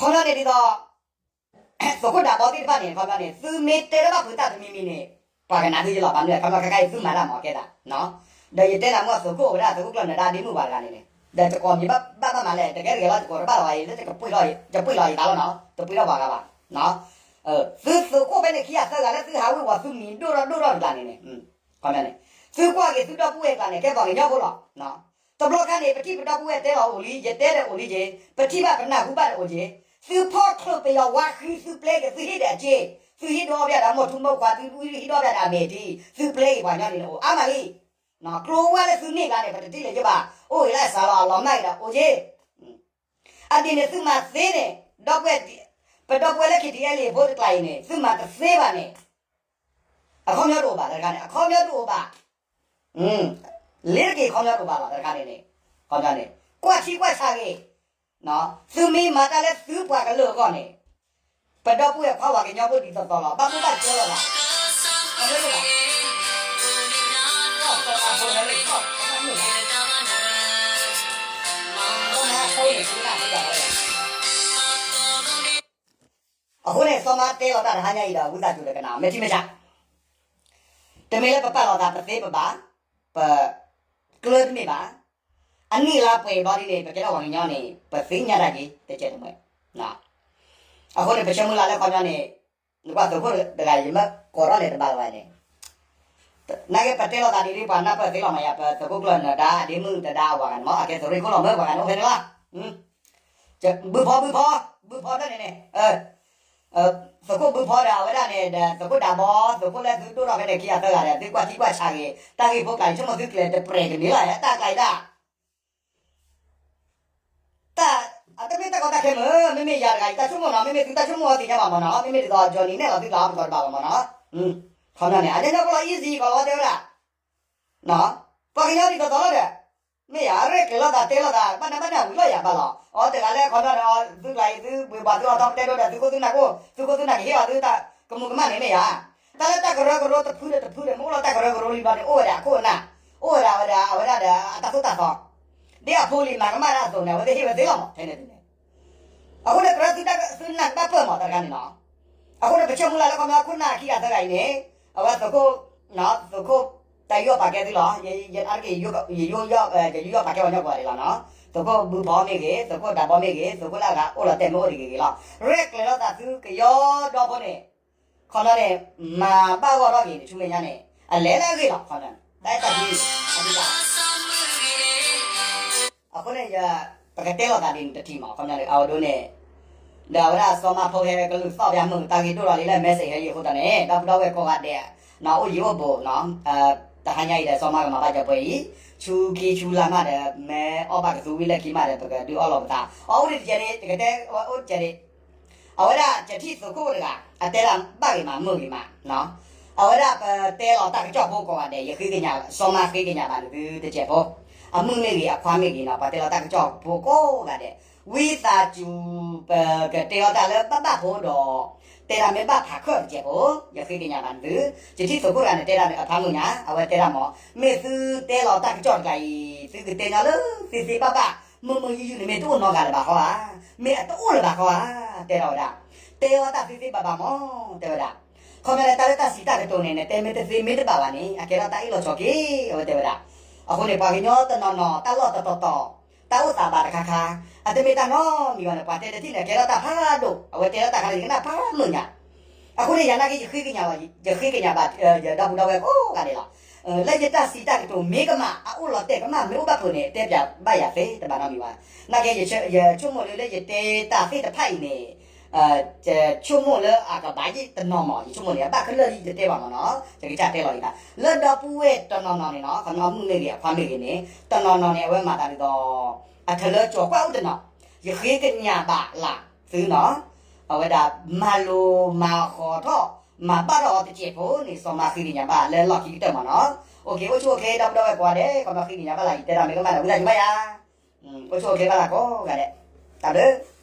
ခီပညီန့ၣ်ဒ်သိး သုးခိၣ်ဒးဘီသ့ၣ်တဖၣ်န့ၣ် ခီပညီန့ၣ် သုမ့ၢ်တဲတဘၣ်ဖုးတၢ်တမံၤမံၤန့ၣ် ပှၤကနၣ်သုယလီၤ ဘၣ်မနုၤလဲၣ် ခီပညီခဲခါအံၤသုမၤတၢ်မၤအီၤကဲသး ဒီးယတဲနၤမ့ၢ်သုးခိၣ်ဝဲဒၣ် သုးခိၣ်ကျၢၢ်နၢၤဒါ ဒ့မုၣ်ပှၤတဂၤန့ၣ်န့ၣ် ဒီးယကိးမံၤဘၣ်ဘၣ်မးလဲၣ် တကဲတဂ့ၤလီၤ ယကိးတဘၣ်လီၤဘၣ်အံၤ လၢတကပှ့ၤလီၤယသးလီၤနီၤ တပှ့ၤထီၣ်ပှၤဂၤဘၣ် သုသုးခိၣ်ဖဲန့ၣ်ခံဂၤသၢဂၤလၢသုဟးဝ့ၤဝီၤသုမံၤဒိၣ်ထီၣ်ဒိၣ်ထီၣ်တကျါန့ၣ်န့ၣ် ခီပညီန့ၣ် သုကွၢ်က့ၤသုဒီပုၢ်ဝဲၢ်တကျါန့ၣ် ကဲပှၤကညီဖိလီၤ တဘျီခါန့ၣ် ပထံၣ်ပဒီပုၢ်ဝဲၢ်တဲလီၤအိၣ်လံ ယတဲဒီးအိၣ်လံက့ၤ ပထံၣ်ဘၣ်ပနၢ်ဟူဘၣ်ဒီးအိၣ်က့ၤ သုဖီၣ်ချၢၣ်ပယီၤဝါဃံသုပျဲက့ၤ သုဟ့ၣ်ဒီးအစ့ သုဟ့ၣ်ဒီးအီၣ်ဘၣ်ဒီးမိၢ်ထူမိၢ်ခွါ သုဟ့ၣ်ဒီးအီၣ်ဘၣ်ဒီးအမဲာ်ထံ သုပျဲက့ၤပှၤကညီန့ၣ်အိၣ်အါမးလံ ကျိဝဲလၢသုန့ၢ်ကျါန့ၣ် ပတထံၣ်လၢၤယဘၣ် အိၣ်ဂ့ၤလၢအစှၤလီၤ အလီၤမၢ်က့ၤဒီးအိၣ်က့ၤ အဒ်န့ၣ်သုမၤသ့န့ၣ် ဒီပုၢ်ဝဲၢ် ပဒီပုၢ်ဝဲၢ်လၢ KTLA ဖိတကျါအံၤန့ၣ် သုမၤတသ့ဘၣ်န့ၣ် အခီပညီတအိၣ်ဘၣ်တခါန့ၣ် အခီပညီတအိၣ်ဘၣ် လ့ၤတက့ၤခီပညီတအိၣ်ဘၣ်လီၤတခါန့ၣ်န့ၣ် ခီပညီန့ၣ် ကွၢ်ထံကွၢ်ဆးဂ့ၤ သုမ့ၢ်မၤတၢ်လၢသုပှၤကလုာ်အဂီၢ်န့ၣ် ပဒီပုၢ်ဝဲၢ်ခွါဝၤကညီဖိဒ်သိးသိးလီၤ ဘၣ်မူဘၣ်စၢၤလီၤဘၣ် အဃိန့ၣ် စီၤမၤတဲလီၤတၢ်တဟါညါအံၤဒီး ဝံသးစူၤဒီးကနၣ် မ့ၢ်ထံမ့ၢ်ဆး တမ့ၢ်လၢပပာ်လီၤသးပသ့ပဘၣ်, ပကျၢၤတမ့ၢ်ဘၣ်. အနံၣ်လါပှဲၤဘျီဒ်န့ၣ် ပကဲထီၣ်ပှၤကညီန့ၣ် ပသ့ၣ်ညါတၢ်က့ၤ တကဲးတမှဲၤ. အဃိန့ၣ် ပဆၢမုၢ်လၢ်လၢခီပညီန့ၣ် နကွၢ်သုးခိၣ်တဂၤ ယမ့ၢ်ကိးထီၣ်လဲၤတဘၣ်လၢၤဘၣ်န့ၣ် နာ်က့ပတဲလိာ်သးဒ်န့ၣ် ပှၤနၢ်ပၢၢ်သ့လီၤမးယၤ, ပသုးခိၣ်ကျၢၢ်နဒါ ဒ့မုၣ်တဒါအဝၤဂၤန့ၣ်မး အကဲသုးရ့ၣ်ခိၣ်လီၤမၢ် ပှၤဂၤန့ၣ်အိၣ်ဖဲန့ၣ်လီၤ. ဘုဖီ ဘုဖီ ဘုဖီဖဲန့ၣ်န့ၣ် သုးခိၣ်ဘုဖီဒီးအဝဲဒၣ်န့ၣ်ဒီး သုးခိၣ်ဒးဘီ သုးခိၣ်လၢသုဒိၣ်ထီၣ်ဖဲန့ၣ် ခံဂၤသၢဂၤဒီး သုကွၢ်ထံကွၢ်ဆးဂ့ၤ တၢ်ဂ့ၢ်ဖိကျါန့ၣ် ဆိကမိၣ်သုကျဲၤတပြဲၤကန့ၢ်လီၤ တၢ်ကျါအံၤဒၣ် တၢ် အတမ့ၢ်တၢ်ကီတၢ်ခဲမုၢ် မ့မ့ၢ်ယၤတဂၤအံၤ တၢ်ဆိကမိၣ်နီၤ မ့မ့ၢ်သုတၢ်ဆိကမိၣ်အီၤသ့ၣ်ညါဘၣ်မးနီၤ မ့မ့ၢ်ဒ်သိး Johnny နဲၣ်လီၤသုကျါအီၤပတီၢ်တဘၣ်ဘၣ်မးနီၤ ခီပညီန့ၣ် အညီညီကလီ easy ကလီတဲဝဲဒၣ် ပှၤကညီဒ်သိးသိးလီၤဒီး မ့ၢ်ယၤ ရဲၣ်ကျဲၤလိာ်သးတဲလိာ်သး ဘၣ်နးဘၣ်နးဝံၤလီၤယၤဘၣ်လီၤ အဝဲတဂၤလၢခီပညီန့ၣ် သုကျါအံၤ သုဘှ့ၣ်ဘၣ်သုအီၤထီၣ်ပတဲဒိဒီး သုခိၣ်သုနၢ်ကိၣ် သုခိၣ်သုနၢ်ကဟ့ၣ်အီၤသုတၢ်ကမူၤကမၣ်န့ၣ်မ့ၢ်ယၤ တၢ်လၢတၢ်ကရၢကရိတဖုဒီးတဖုဒီး မ့ၢ်အိၣ်လီၤတၢ်ကရၢကရိလံဘျီန့ၣ် အိၣ်ဝဲဒၣ်အခိၣ်အနၢ် အိၣ်ဝဲဒၣ်ဝဲဒၣ် အဝဲဒၣ်ဒီးအတၢ်သိၣ်တၢ်သီ ဒ်အဖိလံၤမၤကမၣ်တၢ်အသိးန့ၣ် အဝဲသ့ၣ်ဟ့ၣ်ဝဲသ့လီၤမး ထဲန့ၣ်န့ၣ် အဃိန့ၣ် ကရၢသုနၢ်ကဘၣ်ပၢၢ်မးတၢ်တခါန့ၣ်နီၤ အဃိန့ၣ် ပဆၢမုၢ်လၢ်လၢခီပညီခိၣ်နၢ်ခံဂၤသၢဂၤအံၤန့ၣ် အဝဲသုးခိၣ် သုးခိၣ် တၢ်ယူးယီၣ်ပာ်ကဲသုလီၤ ယနာ်က့ ယယူးယီၣ်ပာ်ကဲပှၤညီကွၢ်ဒံးလီၤနီၤ သုးခိၣ်ဘုဖီမ့ၢ်ဂ့ၤ သုးခိၣ်ဒးဘီမ့ၢ်ဂ့ၤ သုးခိၣ်လၢအဂၤအိၣ်လီၤတဲာ်မ့ၢ်အိၣ်တဂ့ၤဂ့ၤလီၤ ရဲၣ်ကျဲၤလိာ်သးသုကယီဒီဖိန့ၣ် ခီပညီန့ၣ် မၤဘၣ်ဂီၢ်ထီၣ်က့ၤန့ၣ် ဆူမဲာ်ညါန့ၣ် အလဲၤလၢအဂ့ၢ်လီၤ ခီပညီန့ၣ် တၢ်အဲၣ်တၢ်ကွံ အဃိန့ၣ် ပကတဲလိာ်သးဒ်န့ၣ်တထံၣ်မး ခီပညီန့ၣ် အဝဲဒၣ်န့ၣ် ဒီးအဝဲဒၣ်စီၤမါဖိဟဲကလုၢ်သီၣ်ဘၣ်မုာ် တၢ်ဂ့ၢ်ဒိၣ်ထီၣ်လံလၢ message ဟဲလံအဃိသတးန့ၣ် ဒီပုၢ်ဒီဝဲၢ်ကိးဂၤဒဲး အိၣ်ယံၤအိၣ်ဘူး တဟါညါအံၤဒီးစီၤမါကမၤဘၣ်ကၠီၤပှဲၤအံၤ ဆူခံဆူလါမးဒီး မ့ၢ်အီၣ်ဘၣ်ကသူဝံၤလၢခံမးဒီး ပကဒုးအီၣ်လီၤပသး အအိၣ်ဒံးတကဲးန့ၣ် တကတဲအိၣ်တကဲးန့ၣ် အဝဲဒၣ်ကထံၣ်သုးခိၣ်တဂၤ အတဲဒၣ်ဘၣ်ဂ့ၤမးမုာ်ဂ့ၤမး အဝဲဒၣ်ပတဲလီၤတၢ်ကစီၣ်ဖိကိးဂၤဒဲး ယဃ့ကညး စီၤမါဃ့ကညးဘၣ်န့ၣ်သုတကဲးဖိ အမုၣ်မ့ၢ်ဂ့ၤ အခွါမ့ၢ်ဂ့ၤနီၤ ပှၤတဲလီၤတၢ်ကစီၣ်ဖိကိးဂၤဒဲး ဝံသးစူၤ ပကတဲအီၤတၢ်လၢဘၣ်ဘၣ်ဖိဒီး တဲဒၣ်မ့ၢ်ဘၣ်ဖးခၢၣ်တကဲးဖိ ယဃ့ကညးဘၣ်န့ၣ်သု ယထံၣ်သုးခိၣ်တဂၤန့ၣ် တဲဒၣ်န့ၣ်အဖးမုာ်ညါ အဝဲတဲဒၣ်မး မ့ၢ်သုတဲလီၤတၢ်ကစီၣ်တခါအံၤ သုကတဲညီလၢသ့သ့ဘၣ်ဘၣ် မုာ်မုာ်ယုယုန့ၣ် မ့ၢ်တအိၣ်နီတဂၤလၢၤဘၣ်ဃီဧါ မ့ၢ်အတအိၣ်လၢၤဘၣ်ဃီဧါ တဲထီၣ်ဝဲဒၣ် တဲအီၤတၢ်သ့သ့ဘၣ်ဘၣ်မး တဲဝဲဒၣ် ခီပညီန့ၣ် တၢ်လၢတၢ်စံးတၢ်ကတိၤန့ၣ် နတဲမ့ၢ်တသ့မ့ၢ်တဘၣ်ဘၣ်န့ၣ် အကဲထီၣ်တၢ်အ့ၣ်လိာ်ဆိးက့ အဝဲတဲဝဲဒၣ် အဃိန့ၣ် ပှၤကညီတနီၤနီၤ တၢ်လီၢ်တတီၤတီၤ တၢ်အိၣ်သးဘၣ်တခါခါ အတမ့ၢ်တၢ်နီတမံၤဘၣ်န့ၣ် ပှၤတဲတထံၣ်န့ၣ် အကဲထီၣ်တၢ်ဖးဒိၣ် အဝဲတဲထီၣ်တၢ်ခါဒီး ယကနၣ်ဖးမုာ်ညါ အဃိန့ၣ် ယနာ်က့ ယဃ့ကညးဘၣ် ယဃ့ကညးဘၣ် ယဒီပုၢ်ဒီဝဲၢ်ကိးဂၤဒဲးလီၤ လၢယတၢ်စံးတၢ်ကတိၤမ့ၢ်ကမၣ် အအိၣ်လီၤတဲာ်ကမၣ် မ့ၢ်အိၣ်ဘၣ်ဖုးန့ၣ် တဲပၠးဘၣ်ယၤသ့တဘၣ်နီတမံၤဘၣ် နာ်က့ ယဆိကမိၣ်လၢ လၢယတဲတၢ်သ့ၣ်တဖၣ်အံၤန့ၣ် ယဆိကမိၣ်လၢအကဘၣ်ယံာ်တနီၤမး ယဆိကမိၣ်န့ၣ် အဘၣ်ခဲလၢာ်လံယတဲဘၣ်မးနီၤ ယကစၢ်တဲလီၤယသး လၢဒီပုၢ်ဝဲၢ်တနီၤနီၤန့ၣ်နီၤ ခီပညီအမုၣ်မ့ၢ်ဂ့ၤ အခွါမ့ၢ်ဂ့ၤန့ၣ် တနီၤနီၤန့ၣ် အဝဲမၤသးဒ်သိး အထၢၣ်လၢကၠီၤကွၢ်အိၣ်တနီၤ ယဃ့ကညးဘၣ်လၢသုနီၤ အဝဲဒၣ်မၤလိမၤဃီၤထီၣ် မၤဘၣ်ထီၣ်အီၤတစဲးဖိန့ၣ် စီၤမါဃ့ကညးဘၣ်လၢလီၢ်ခံကတၢၢ်မးနီၤ အိၣ်ခ့ အိၣ်ဆူၣ်အိၣ်ချ့ ဒီပုၢ်ဒီဝဲၢ်ကိးဂၤဒဲး ခီပညီဃ့ကညးဘၣ်လၢယတဲတၢ်မ့ၢ်ကမၣ်ဒီး ဝံသးစူၤဘၣ်ယၤ အိၣ်ဆူၣ်အိၣ်ချ့ဘၣ်လၢကိးဂၤဒဲး တၢ်ဘျုး